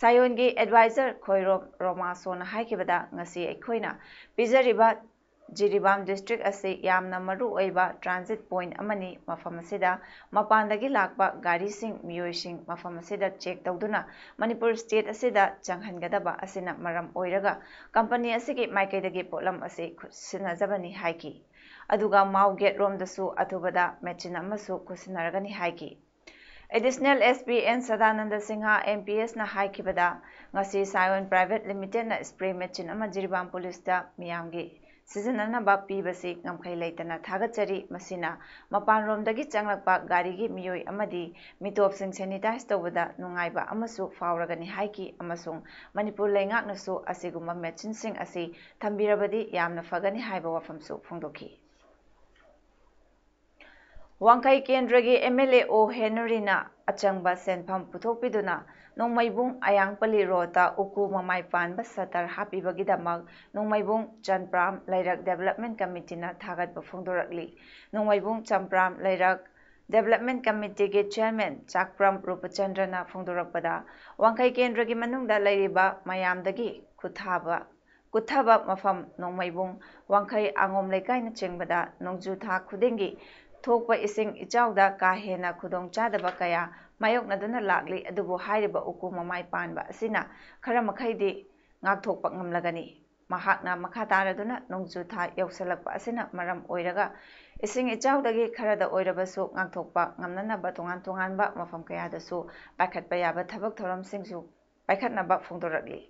ꯁꯥꯌꯣꯟꯒꯤ ꯑꯦꯗꯚꯥꯏꯖꯔ ꯈꯣꯏꯔꯣꯝ ꯔꯣꯃꯥꯁꯣꯅ ꯍꯥꯏꯈꯤꯕꯗ ꯉꯁꯤ ꯑꯩꯈꯣꯏꯅ ꯄꯤꯖꯔꯤꯕ ꯖꯤꯔꯤꯕꯥꯝ district ꯑꯁꯤ ꯌꯥꯝꯅ ꯃꯔꯨ ꯑꯣꯏꯕ transit point ꯑꯃꯅꯤ꯫ ꯃꯐꯝ ꯑꯁꯤꯗ ꯃꯄꯥꯟꯗꯒꯤ ꯂꯥꯛꯄ ꯒꯥꯔꯤꯁꯤꯡ, ꯃꯤꯑꯣꯏꯁꯤꯡ ꯃꯐꯝ ꯑꯁꯤꯗ check ꯇꯧꯗꯨꯅ ꯃꯅꯤꯄꯨꯔ state ꯑꯁꯤꯗ ꯆꯪꯍꯟꯒꯗꯕ ꯑꯁꯤꯅ ꯃꯔꯝ ꯑꯣꯏꯔꯒ company ꯑꯁꯤꯒꯤ ꯃꯥꯏꯀꯩꯗꯒꯤ ꯄꯣꯠꯂꯝ ꯑꯁꯤ ꯈꯨꯠꯁꯤꯟꯅꯖꯕꯅꯤ ꯍꯥꯏꯈꯤ꯫ ꯑꯗꯨꯒ ꯃꯥꯎ gate ꯔꯣꯝꯗꯁꯨ ꯑꯊꯨꯕꯗ ꯃꯦꯆꯤꯟ ꯑꯃꯁꯨ ꯈꯨꯠꯁꯤꯟꯅꯔꯒꯅꯤ ꯍꯥꯏꯈꯤ꯫ Additional SP N Sadananda Singh, MPS ꯅ ꯍꯥꯏꯈꯤꯕꯗ, ꯉꯁꯤ ꯁꯥꯏꯑꯣꯟ Private Limited ꯅ spray machine ꯑꯃ ꯖꯤꯔꯤꯕꯥꯝ ꯄꯨꯂꯤꯁꯇ ꯃꯤꯌꯥꯝꯒꯤ ꯁꯤꯖꯤꯟꯅꯅꯕ ꯄꯤꯕꯁꯤ ꯉꯝꯈꯩ ꯂꯩꯇꯅ ꯊꯥꯒꯠꯆꯔꯤ꯫ ꯃꯁꯤꯅ ꯃꯄꯥꯟꯔꯣꯝꯗꯒꯤ ꯆꯪꯂꯛꯄ ꯒꯥꯔꯤꯒꯤ ꯃꯤꯑꯣꯏ ꯑꯃꯗꯤ ꯃꯤꯇꯣꯞꯁꯤꯡ sanitize ꯇꯧꯕꯗ ꯅꯨꯡꯉꯥꯏꯕ ꯑꯃꯁꯨ ꯐꯥꯎꯔꯒꯅꯤ ꯍꯥꯏꯈꯤ ꯑꯃꯁꯨꯡ ꯃꯅꯤꯄꯨꯔ ꯂꯩꯉꯥꯛꯅꯁꯨ ꯑꯁꯤꯒꯨꯝꯕ machine ꯁꯤꯡ ꯑꯁꯤ ꯊꯝꯕꯤꯔꯕꯗꯤ ꯌꯥꯝꯅ ꯐꯒꯅꯤ ꯍꯥꯏꯕ ꯋꯥꯐꯝꯁꯨ ꯐꯣꯡꯗꯣꯛꯈꯤ꯫ ꯋꯥꯡꯈꯩ ꯀꯦꯟꯗ꯭ꯔꯒꯤ MLA ꯑꯣ ꯍꯦꯅꯔꯤꯅ ꯑꯆꯪꯕ ꯁꯦꯟꯐꯝ ꯄꯨꯊꯣꯛꯄꯤꯗꯨꯅ ꯅꯣꯡꯃꯩꯕꯨꯡ ꯑꯌꯥꯡꯄꯜꯂꯤ ꯔꯣꯗꯇ ꯎꯀꯨ ꯃꯃꯥꯏ ꯄꯥꯟꯕ shutter ꯍꯥꯞꯄꯤꯕꯒꯤꯗꯃꯛ ꯅꯣꯡꯃꯩꯕꯨꯡ ꯆꯟꯄ꯭ꯔꯥꯝ ꯂꯩꯔꯛ Development Committeeꯅ ꯊꯥꯒꯠꯄ ꯐꯣꯡꯗꯣꯔꯛꯂꯤ꯫ ꯅꯣꯡꯃꯩꯕꯨꯡ ꯆꯟꯄ꯭ꯔꯥꯝ ꯂꯩꯔꯛ Development Committeeꯒꯤ chairman ꯆꯥꯛꯄ꯭ꯔꯝ ꯔꯨꯄꯆꯟꯗ꯭ꯔꯅ ꯐꯣꯡꯗꯣꯔꯛꯄꯗ, ꯋꯥꯡꯈꯩ ꯀꯦꯟꯗ꯭ꯔꯒꯤ ꯃꯅꯨꯡꯗ ꯂꯩꯔꯤꯕ ꯃꯌꯥꯝꯗꯒꯤ ꯈꯨꯠꯊꯥꯕ ꯀꯨꯠꯊꯕ ꯃꯐꯝ ꯅꯣꯡꯃꯩꯕꯨꯡ, ꯋꯥꯡꯈꯩ, ꯑꯉꯣꯝ ꯂꯩꯀꯥꯏꯅꯆꯤꯡꯕꯗ ꯅꯣꯡꯖꯨ ꯊꯥ ꯈꯨꯗꯤꯡꯒꯤ ꯊꯣꯛꯄ ꯏꯁꯤꯡ ꯏꯆꯥꯎꯗ ꯀꯥ ꯍꯦꯟꯅ ꯈꯨꯗꯣꯡ ꯆꯥꯗꯕ ꯀꯌꯥ ꯃꯥꯌꯣꯛꯅꯗꯨꯅ ꯂꯥꯛꯂꯤ꯫ ꯑꯗꯨꯕꯨ ꯍꯥꯏꯔꯤꯕ ꯎꯀꯨ ꯃꯃꯥꯏ ꯄꯥꯟꯕ ꯑꯁꯤꯅ ꯈꯔ ꯃꯈꯩꯗꯤ ꯉꯥꯛꯊꯣꯛꯄ ꯉꯝꯂꯒꯅꯤ꯫ ꯃꯍꯥꯛꯅ ꯃꯈꯥ ꯇꯥꯔꯗꯨꯅ ꯅꯣꯡꯖꯨ ꯊꯥ ꯌꯧꯁꯤꯜꯂꯛꯄ ꯑꯁꯤꯅ ꯃꯔꯝ ꯑꯣꯏꯔꯒ ꯏꯁꯤꯡ ꯏꯆꯥꯎꯗꯒꯤ ꯈꯔꯗ ꯑꯣꯏꯔꯕꯁꯨ ꯉꯥꯛꯊꯣꯛꯄ ꯉꯝꯅꯅꯕ ꯇꯣꯉꯥꯟ ꯇꯣꯉꯥꯟꯕ ꯃꯐꯝ ꯀꯌꯥꯗꯁꯨ ꯄꯥꯏꯈꯠꯄ ꯌꯥꯕ ꯊꯕꯛ ꯊꯧꯔꯝꯁꯤꯡꯁꯨ ꯄꯥꯏꯈꯠꯅꯕ ꯐꯣꯡꯗꯣꯔꯛꯂꯤ꯫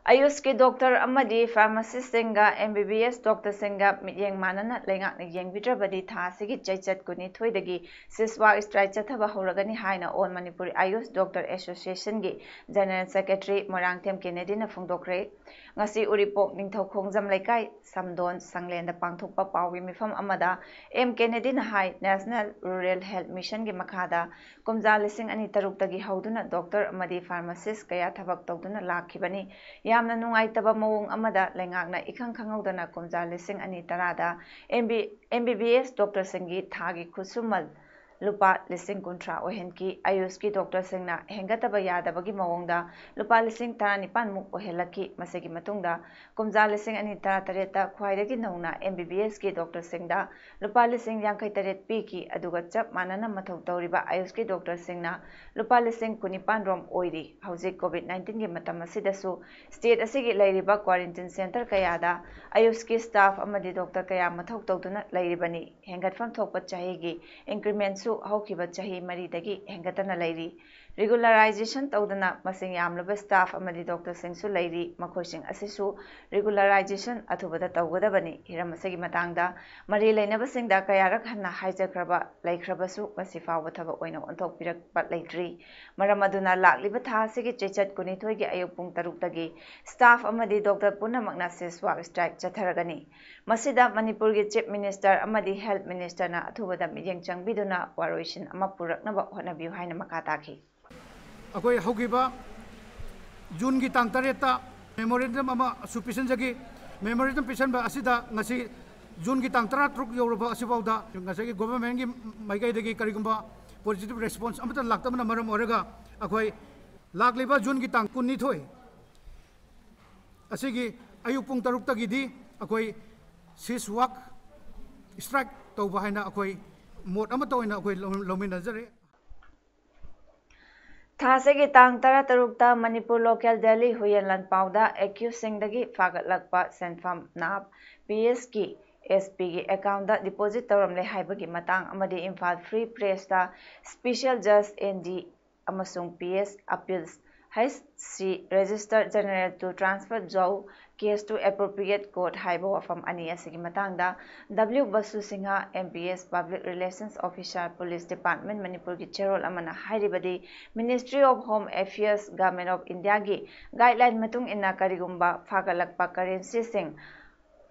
ꯑꯌꯨꯁꯀꯤ doctor ꯑꯃꯗꯤ pharmacistꯁꯤꯡꯒ MBBS doctorꯁꯤꯡꯒ ꯃꯤꯠꯌꯦꯡ ꯃꯥꯟꯅꯅ ꯂꯩꯉꯥꯛꯅ ꯌꯦꯡꯕꯤꯗ꯭ꯔꯕꯗꯤ ꯊꯥ ꯑꯁꯤꯒꯤ ꯆꯩꯆꯠ ꯀꯨꯟꯅꯤꯊꯣꯏꯗꯒꯤ ceasefire strike ꯆꯠꯊꯕ ꯍꯧꯔꯒꯅꯤ ꯍꯥꯏꯅ All Manipur Ayush Doctor Associationꯒꯤ General Secretary Moirangthem ꯀꯦꯅꯦꯗꯤꯅ ꯐꯣꯡꯗꯣꯛꯈ꯭ꯔꯦ꯫ ꯉꯁꯤ ꯎꯔꯤꯄꯣꯛ ꯅꯤꯡꯊꯧ ꯈꯣꯡꯖꯝ ꯂꯩꯀꯥꯏ ꯁꯝꯗꯣꯟ ꯁꯪꯂꯦꯟꯗ ꯄꯥꯡꯊꯣꯛꯄ ꯄꯥꯎꯒꯤ ꯃꯤꯐꯝ ꯑꯃꯗ ꯑꯦꯝ ꯀꯦꯅꯦꯗꯤꯅ ꯍꯥꯏ, National Rural Health Missionꯒꯤ ꯃꯈꯥꯗ ꯀꯨꯝꯖꯥ ꯂꯤꯁꯤꯡ ꯑꯅꯤ ꯇꯔꯨꯛꯇꯒꯤ ꯍꯧꯗꯨꯅ doctor ꯑꯃꯗꯤ pharmacist ꯀꯌꯥ ꯊꯕꯛ ꯇꯧꯗꯨꯅ ꯂꯥꯛꯈꯤꯕꯅꯤ꯫ ꯌꯥꯝꯅ ꯅꯨꯡꯉꯥꯏꯇꯕ ꯃꯑꯣꯡ ꯑꯃꯗ ꯂꯩꯉꯥꯛꯅ ꯏꯈꯪ ꯈꯪꯍꯧꯗꯅ ꯀꯨꯝꯖꯥ ꯂꯤꯁꯤꯡ ꯑꯅꯤ ꯇꯔꯥꯗ MB, MBBS doctorꯁꯤꯡꯒꯤ ꯊꯥꯒꯤ ꯈꯨꯠꯁꯨꯃꯜ ꯂꯨꯄꯥ ꯂꯤꯁꯤꯡ ꯀꯨꯟꯊ꯭ꯔꯥ ꯑꯣꯏꯍꯟꯈꯤ꯫ ꯑꯌꯨꯁꯀꯤ ꯗꯣꯛꯇꯔꯁꯤꯡꯅ ꯍꯦꯟꯒꯠꯇꯕ ꯌꯥꯗꯕꯒꯤ ꯃꯑꯣꯡꯗ ꯂꯨꯄꯥ ꯂꯤꯁꯤꯡ ꯇꯔꯥꯅꯤꯄꯥꯟꯃꯨꯛ ꯑꯣꯏꯍꯜꯂꯛꯈꯤ꯫ ꯃꯁꯤꯒꯤ ꯃꯇꯨꯡꯗ ꯀꯨꯝꯖꯥ ꯂꯤꯁꯤꯡ ꯑꯅꯤ ꯇꯔꯥꯇꯔꯦꯠꯇ ꯈ꯭ꯋꯥꯏꯗꯒꯤ ꯅꯧꯅ ꯑꯦꯝ ꯕꯤ ꯕꯤ ꯑꯦꯁꯀꯤ ꯗꯣꯛꯇꯔꯁꯤꯡꯗ ꯂꯨꯄꯥ ꯂꯤꯁꯤꯡ ꯌꯥꯡꯈꯩ ꯇꯔꯦꯠ ꯄꯤꯈꯤ꯫ ꯑꯗꯨꯒ ꯆꯞ ꯃꯥꯟꯅꯅ ꯃꯊꯧ ꯇꯧꯔꯤꯕ ꯑꯌꯨꯁꯀꯤ ꯗꯣꯛꯇꯔꯁꯤꯡꯅ ꯂꯨꯄꯥ ꯂꯤꯁꯤꯡ ꯀꯨꯟꯅꯤꯄꯥꯟ ꯔꯣꯝ ꯑꯣꯏꯔꯤ꯫ ꯍꯧꯖꯤꯛ ꯀꯣꯚꯤꯗ ꯅꯥꯏꯟꯇꯤꯟꯒꯤ ꯃꯇꯝ ꯑꯁꯤꯗꯁꯨ ꯁ꯭ꯇꯦꯠ ꯑꯁꯤꯒꯤ ꯂꯩꯔꯤꯕ ꯀ꯭ꯋꯥꯔꯦꯟꯇꯤꯟ ꯁꯦꯟꯇꯔ ꯀꯌꯥꯗ ꯑꯌꯨꯁꯀꯤ ꯁ꯭ꯇꯥꯐ ꯑꯃꯗꯤ ꯗꯣꯛꯇꯔ ꯀꯌꯥ ꯃꯊꯧ ꯇꯧꯗꯨꯅ ꯂꯩꯔꯤꯕꯅꯤ꯫ ꯍꯦꯟꯒꯠꯐꯝ ꯊꯣꯛꯄ ꯆꯍꯤꯒꯤ ꯏꯟꯀ꯭ꯔꯤꯃꯦꯟꯁꯨ ꯍꯧꯈꯤꯕ ꯆꯍꯤ ꯃꯔꯤꯗꯒꯤ ꯍꯦꯟꯒꯠꯇꯅ ꯂꯩꯔꯤ꯫ ꯔꯤꯒꯨꯂꯔꯥꯏꯖꯦꯁꯟ ꯇꯧꯗꯅ ꯃꯁꯤꯡ ꯌꯥꯝꯂꯕ ꯁ꯭ꯇꯥꯐ ꯑꯃꯗꯤ ꯗꯣꯛꯇꯔꯁꯤꯡꯁꯨ ꯂꯩꯔꯤ꯫ ꯃꯈꯣꯏꯁꯤꯡ ꯑꯁꯤꯁꯨ ꯔꯤꯒꯨꯂꯔꯥꯏꯖꯦꯁꯟ ꯑꯊꯨꯕꯗ ꯇꯧꯒꯗꯕꯅꯤ꯫ ꯍꯤꯔꯝ ꯑꯁꯤꯒꯤ ꯃꯇꯥꯡꯗ ꯃꯔꯤ ꯂꯩꯅꯕꯁꯤꯡꯗ ꯀꯌꯥꯔꯛ ꯍꯟꯅ ꯍꯥꯏꯖꯈ꯭ꯔꯕ ꯂꯩꯈ꯭ꯔꯕꯁꯨ ꯉꯁꯤ ꯐꯥꯎꯕ ꯊꯕꯛ ꯑꯣꯏꯅ ꯑꯣꯟꯊꯣꯛꯄꯤꯔꯛꯄ ꯂꯩꯇ꯭ꯔꯤ꯫ ꯃꯔꯝ ꯑꯗꯨꯅ ꯂꯥꯛꯂꯤꯕ ꯊꯥ ꯑꯁꯤꯒꯤ ꯆꯩꯆꯠ ꯀꯨꯟꯅꯤꯊꯣꯏꯒꯤ ꯑꯌꯨꯛ ꯄꯨꯡ ꯇꯔꯨꯛꯇꯒꯤ ꯁ꯭ꯇꯥꯐ ꯑꯃꯗꯤ ꯗꯣꯛꯇꯔ ꯄꯨꯝꯅꯃꯛꯅ ꯁꯤꯁ ꯋꯥꯛ ꯁ꯭ꯇ꯭ꯔꯥꯏꯛ ꯆꯠꯊꯔꯒꯅꯤ꯫ ꯃꯁꯤꯗ ꯃꯅꯤꯄꯨꯔꯒꯤ ꯆꯤꯐ ꯃꯤꯅꯤꯁꯇꯔ ꯑꯃꯗꯤ ꯍꯦꯜꯊ ꯃꯤꯅꯤꯁꯇꯔꯅ ꯑꯊꯨꯕꯗ ꯃꯤꯠꯌꯦꯡ ꯆꯪꯕꯤꯗꯨꯅ ꯋꯥꯔꯣꯏꯁꯤꯟ ꯑꯃ ꯄꯨꯔꯛꯅꯕ ꯍꯣꯠꯅꯕꯤꯌꯨ ꯍꯥꯏꯅ ꯃꯈꯥ ꯇꯥꯈꯤ꯫ ꯑꯩꯈꯣꯏ ꯍꯧꯈꯤꯕ ꯖꯨꯟꯒꯤ ꯇꯥꯡ ꯇꯔꯦꯠꯇ ꯃꯦꯃꯣꯔꯦꯟꯗꯝ ꯑꯃꯁꯨ ꯄꯤꯁꯤꯟꯖꯈꯤ꯫ ꯃꯦꯃꯣꯔꯦꯟꯗꯝ ꯄꯤꯁꯟꯕ ꯑꯁꯤꯗ ꯉꯁꯤ ꯖꯨꯟꯒꯤ ꯇꯥꯡ ꯇꯔꯥꯇꯔꯨꯛ ꯌꯧꯔꯕ ꯑꯁꯤꯐꯥꯎꯗ ꯉꯁꯥꯏꯒꯤ ꯒꯣꯚꯔꯟꯃꯦꯟꯒꯤ ꯃꯥꯏꯀꯩꯗꯒꯤ ꯀꯔꯤꯒꯨꯝꯕ ꯄꯣꯖꯤꯇꯤꯚ ꯔꯦꯁꯄꯣꯟꯁ ꯑꯃꯠꯇ ꯂꯥꯛꯇꯕꯅ ꯃꯔꯝ ꯑꯣꯏꯔꯒ ꯑꯩꯈꯣꯏ ꯂꯥꯛꯂꯤꯕ ꯖꯨꯟꯒꯤ ꯇꯥꯡ ꯀꯨꯟꯅꯤꯊꯣꯏ ꯑꯁꯤꯒꯤ ꯑꯌꯨꯛ ꯄꯨꯡ ꯇꯔꯨꯛꯇꯒꯤꯗꯤ ꯑꯩꯈꯣꯏ ꯁꯤꯁ ꯋꯥꯛ ꯁ꯭ꯇ꯭ꯔꯥꯏꯛ ꯇꯧꯕ ꯍꯥꯏꯅ ꯑꯩꯈꯣꯏ ꯃꯣꯠ ꯑꯃꯠꯇ ꯑꯣꯏꯅ ꯑꯩꯈꯣꯏ ꯂꯧ-, ꯂꯧꯃꯤꯟꯅꯖꯔꯦ꯫ ꯊꯥ ꯑꯁꯤꯒꯤ ꯇꯥꯡ ꯇꯔꯥꯇꯔꯨꯛꯇ ꯃꯅꯤꯄꯨꯔ ꯂꯣꯀꯦꯜ ꯗꯦꯂꯤ ꯍꯨꯏꯌꯦꯟ ꯂꯥꯟꯄꯥꯎꯗ ꯑꯦꯀ꯭ꯌꯨꯁꯁꯤꯡꯗꯒꯤ ꯐꯥꯒꯠꯂꯛꯄ ꯁꯦꯟꯐꯝ ꯅꯥꯞ ꯄꯤ ꯑꯦꯁꯀꯤ ꯑꯦꯁ ꯄꯤꯒꯤ ꯑꯦꯀꯥꯎꯟꯗ ꯗꯤꯄꯣꯖꯤꯠ ꯇꯧꯔꯝꯂꯦ ꯍꯥꯏꯕꯒꯤ ꯃꯇꯥꯡ ꯑꯃꯗꯤ ꯏꯝꯐꯥꯜ ꯐ꯭ꯔꯤ ꯄ꯭ꯔꯦꯁꯇ ꯁ꯭ꯄꯤꯁꯦꯜ ꯖꯁ ꯑꯦꯟ ꯗꯤ ꯑꯃꯁꯨꯡ P S appeals H C Register General to Transfer Jou Case to Appropriate Court ꯍꯥꯏꯕ ꯋꯥꯐꯝ ꯑꯅꯤ ꯑꯁꯤꯒꯤ ꯃꯇꯥꯡꯗ W Basu Singh, M P S Public Relations Officer, Police Department, ꯃꯅꯤꯄꯨꯔꯒꯤ ꯆꯦꯔꯣꯜ ꯑꯃꯅ ꯍꯥꯏꯔꯤꯕꯗꯤ, Ministry of Home Affairs, Government of Indiaꯒꯤ ꯒꯥꯏꯗꯂꯥꯏꯟ ꯃꯇꯨꯡ ꯏꯟꯅ ꯀꯔꯤꯒꯨꯝꯕ ꯐꯥꯒꯠꯂꯛꯄ ꯀꯔꯦꯟꯁꯤꯁꯤꯡ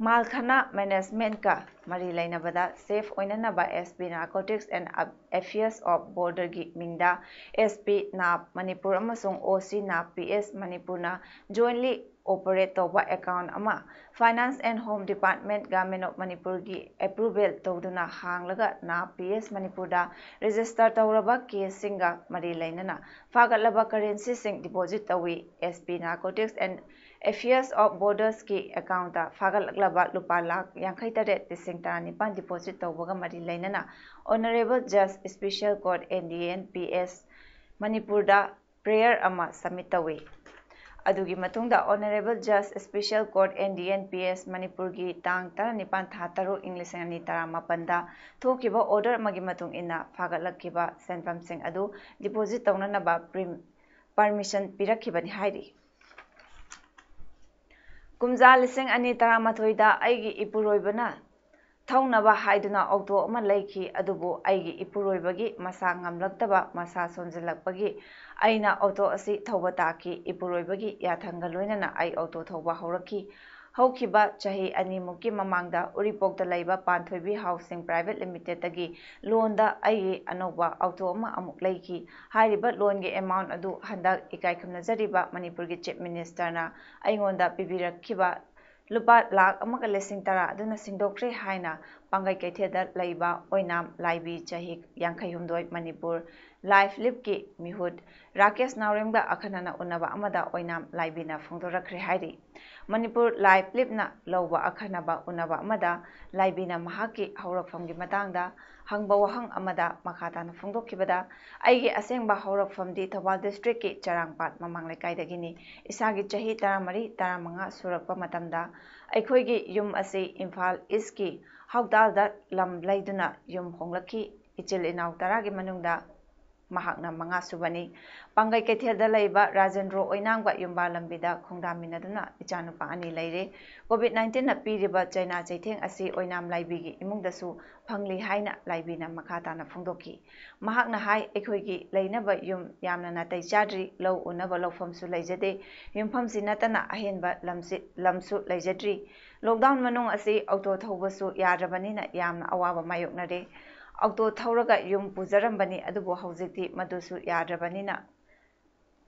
ꯃꯥꯜꯈꯅꯥ ꯃꯦꯅꯦꯖꯃꯦꯟꯠꯀ ꯃꯔꯤ ꯂꯩꯅꯕꯗ ꯁꯦꯐ ꯑꯣꯏꯅꯅꯕ S P Narcotics and Affairs of Borderꯒꯤ ꯃꯤꯡꯗ S P ꯅꯥꯞ ꯃꯅꯤꯄꯨꯔ ꯑꯃꯁꯨꯡ O C ꯅꯥꯞ P S ꯃꯅꯤꯄꯨꯔꯅ jointly operate ꯇꯧꯕ account ꯑꯃ Finance and Home Department, Government of ꯃꯅꯤꯄꯨꯔꯒꯤ approval ꯇꯧꯗꯨꯅ ꯍꯥꯡꯂꯒ ꯅꯥꯞ P S ꯃꯅꯤꯄꯨꯔꯗ register ꯇꯧꯔꯕ caseꯁꯤꯡꯒ ꯃꯔꯤ ꯂꯩꯅꯅ ꯐꯥꯒꯠꯂꯕ currencyꯁꯤꯡ deposit ꯇꯧꯏ꯫ S P Narcotics and Affairs of Bordersꯀꯤ accountꯇ ꯐꯥꯒꯠꯂꯛꯂꯕ ꯂꯨꯄꯥ ꯂꯥꯈ ꯌꯥꯡꯈꯩ ꯇꯔꯦꯠ ꯂꯤꯁꯤꯡ ꯇꯔꯥꯅꯤꯄꯥꯟ deposit ꯇꯧꯕꯒ ꯃꯔꯤ ꯂꯩꯅꯅ Honourable Judge Special Court N D N P S ꯃꯅꯤꯄꯨꯔꯗ prayer ꯑꯃ submit ꯇꯧꯏ꯫ ꯑꯗꯨꯒꯤ ꯃꯇꯨꯡꯗ Honourable Judge Special Court N D N P S ꯃꯅꯤꯄꯨꯔꯒꯤ ꯇꯥꯡ ꯇꯔꯥꯅꯤꯄꯥꯟ ꯊꯥ ꯇꯔꯨꯛ ꯏꯪ ꯂꯤꯁꯤꯡ ꯑꯅꯤ ꯇꯔꯥꯃꯥꯄꯟꯗ ꯊꯣꯛꯈꯤꯕ order ꯑꯃꯒꯤ ꯃꯇꯨꯡ ꯏꯟꯅ ꯐꯥꯒꯠꯂꯛꯈꯤꯕ ꯁꯦꯟꯐꯝꯁꯤꯡ ꯑꯗꯨ deposit ꯇꯧꯅꯅꯕ permission ꯄꯤꯔꯛꯈꯤꯕꯅꯤ ꯍꯥꯏꯔꯤ꯫ ꯀꯨꯝꯖꯥ ꯂꯤꯁꯤꯡ ꯑꯅꯤ ꯇꯔꯥꯃꯥꯊꯣꯏꯗ ꯑꯩꯒꯤ ꯏꯄꯨꯔꯣꯏꯕꯅ ꯊꯧꯅꯕ ꯍꯥꯏꯗꯨꯅ ꯑꯣꯇꯣ ꯑꯃ ꯂꯩꯈꯤ, ꯑꯗꯨꯕꯨ ꯑꯩꯒꯤ ꯏꯄꯨꯔꯣꯏꯕꯒꯤ ꯃꯁꯥ ꯉꯝꯂꯛꯇꯕ, ꯃꯁꯥ ꯁꯣꯟꯖꯤꯜꯂꯛꯄꯒꯤ ꯑꯩꯅ ꯑꯣꯇꯣ ꯑꯁꯤ ꯊꯧꯕ ꯇꯥꯈꯤ꯫ ꯏꯄꯨꯔꯣꯏꯕꯒꯤ ꯌꯥꯊꯪꯒ ꯂꯣꯏꯅꯅ ꯑꯩ ꯑꯣꯇꯣ ꯊꯧꯕ ꯍꯧꯔꯛꯈꯤ꯫ ꯍꯧꯈꯤꯕ ꯆꯍꯤ ꯑꯅꯤꯃꯨꯛꯀꯤ ꯃꯃꯥꯡꯗ ꯎꯔꯤꯄꯣꯛꯇ ꯂꯩꯕ ꯄꯥꯟꯊꯣꯏꯕꯤ Housing Private Limitedꯇꯒꯤ loanꯗ ꯑꯩꯒꯤ ꯑꯅꯧꯕ ꯑꯣꯇꯣ ꯑꯃ ꯑꯃꯨꯛ ꯂꯩꯈꯤ꯫ ꯍꯥꯏꯔꯤꯕ loanꯒꯤ amount ꯑꯗꯨ ꯍꯟꯗꯛ ꯏꯀꯥꯏ ꯈꯨꯝꯅꯖꯔꯤꯕ ꯃꯅꯤꯄꯨꯔꯒꯤ Chief Ministerꯅ ꯑꯩꯉꯣꯟꯗ ꯄꯤꯕꯤꯔꯛꯈꯤꯕ ꯂꯨꯄꯥ ꯂꯥꯈ ꯑꯃꯒ ꯂꯤꯁꯤꯡ ꯇꯔꯥ ꯑꯗꯨꯅ ꯁꯤꯡꯗꯣꯛꯈ꯭ꯔꯦ ꯍꯥꯏꯅ ꯄꯥꯡꯒꯩ ꯀꯩꯊꯦꯜꯗ ꯂꯩꯕ ꯑꯣꯏꯅꯥꯝ ꯂꯥꯏꯕꯤ, ꯆꯍꯤ ꯌꯥꯡꯈꯩꯍꯨꯝꯗꯣꯏ, ꯃꯅꯤꯄꯨꯔ Live Lipꯀꯤ ꯃꯤꯍꯨꯠ ꯔꯥꯀꯦꯁ ꯅꯥꯎꯔꯦꯝꯒ ꯑꯈꯟꯅꯅ ꯎꯅꯕ ꯑꯃꯗ ꯑꯣꯏꯅꯥꯝ ꯂꯥꯏꯕꯤꯅ ꯐꯣꯡꯗꯣꯔꯛꯈ꯭ꯔꯦ ꯍꯥꯏꯔꯤ꯫ ꯃꯅꯤꯄꯨꯔ Live Lipꯅ ꯂꯧꯕ ꯑꯈꯟꯅꯕ ꯎꯅꯕ ꯑꯃꯗ ꯂꯥꯏꯕꯤꯅ ꯃꯍꯥꯛꯀꯤ ꯍꯧꯔꯛꯐꯝꯒꯤ ꯃꯇꯥꯡꯗ ꯍꯪꯕ ꯋꯥꯍꯪ ꯑꯃꯗ ꯃꯈꯥ ꯇꯥꯅ ꯐꯣꯡꯗꯣꯛꯈꯤꯕꯗ, ꯑꯩꯒꯤ ꯑꯁꯦꯡꯕ ꯍꯧꯔꯛꯐꯝꯗꯤ ꯊꯧꯕꯥꯜ districtꯀꯤ ꯆꯔꯥꯡꯄꯥꯠ ꯃꯃꯥꯡ ꯂꯩꯀꯥꯏꯗꯒꯤꯅꯤ꯫ ꯏꯁꯥꯒꯤ ꯆꯍꯤ ꯇꯔꯥꯃꯔꯤ, ꯇꯔꯥꯃꯉꯥ ꯁꯨꯔꯛꯄ ꯃꯇꯝꯗ ꯑꯩꯈꯣꯏꯒꯤ ꯌꯨꯝ ꯑꯁꯤ ꯏꯝꯐꯥꯜ Eastꯀꯤ ꯍꯥꯎꯇꯥꯜꯗ ꯂꯝ ꯂꯩꯗꯨꯅ ꯌꯨꯝ ꯍꯣꯡꯂꯛꯈꯤ꯫ ꯏꯆꯤꯜ ꯏꯅꯥꯎ ꯇꯔꯥꯒꯤ ꯃꯅꯨꯡꯗ ꯃꯍꯥꯛꯅ ꯃꯉꯥ ꯁꯨꯕꯅꯤ꯫ ꯄꯥꯡꯒꯩ ꯀꯩꯊꯦꯜꯗ ꯂꯩꯕ ꯔꯥꯖꯦꯟꯗ꯭ꯔꯣ ꯑꯣꯏꯅꯥꯝꯒ ꯌꯨꯝꯕꯥ ꯂꯝꯕꯤꯗ ꯈꯣꯡꯗꯥꯃꯤꯟꯅꯗꯨꯅ ꯏꯆꯥꯅꯨꯄꯥ ꯑꯅꯤ ꯂꯩꯔꯦ꯫ COVID nineteen ꯅ ꯄꯤꯔꯤꯕ ꯆꯩꯅꯥ ꯆꯩꯊꯦꯡ ꯑꯁꯤ ꯑꯣꯏꯅꯥꯝ ꯂꯥꯏꯕꯤꯒꯤ ꯏꯃꯨꯡꯗꯁꯨ ꯐꯪꯂꯤ ꯍꯥꯏꯅ ꯂꯥꯏꯕꯤꯅ ꯃꯈꯥ ꯇꯥꯅ ꯐꯣꯡꯗꯣꯛꯈꯤ꯫ ꯃꯍꯥꯛꯅ ꯍꯥꯏ, ꯑꯩꯈꯣꯏꯒꯤ ꯂꯩꯅꯕ ꯌꯨꯝ ꯌꯥꯝꯅ ꯅꯥꯇꯩ ꯆꯥꯗ꯭ꯔꯤ, ꯂꯧ ꯎꯅꯕ ꯂꯧꯐꯝꯁꯨ ꯂꯩꯖꯗꯦ, ꯌꯨꯝꯐꯝꯁꯤ ꯅꯠꯇꯅ ꯑꯍꯦꯟꯕ ꯂꯝꯁꯤ-, ꯂꯝꯁꯨ ꯂꯩꯖꯗ꯭ꯔꯤ꯫ Lockdown ꯃꯅꯨꯡ ꯑꯁꯤ ꯑꯣꯇꯣ ꯊꯧꯕꯁꯨ ꯌꯥꯗ꯭ꯔꯕꯅꯤꯅ ꯌꯥꯝꯅ ꯑꯋꯥꯕ ꯃꯥꯌꯣꯛꯅꯔꯦ꯫ ꯑꯣꯇꯣ ꯊꯧꯔꯒ ꯌꯨꯝ ꯄꯨꯖꯔꯝꯕꯅꯤ, ꯑꯗꯨꯕꯨ ꯍꯧꯖꯤꯛꯇꯤ ꯃꯗꯨꯁꯨ ꯌꯥꯗ꯭ꯔꯕꯅꯤꯅ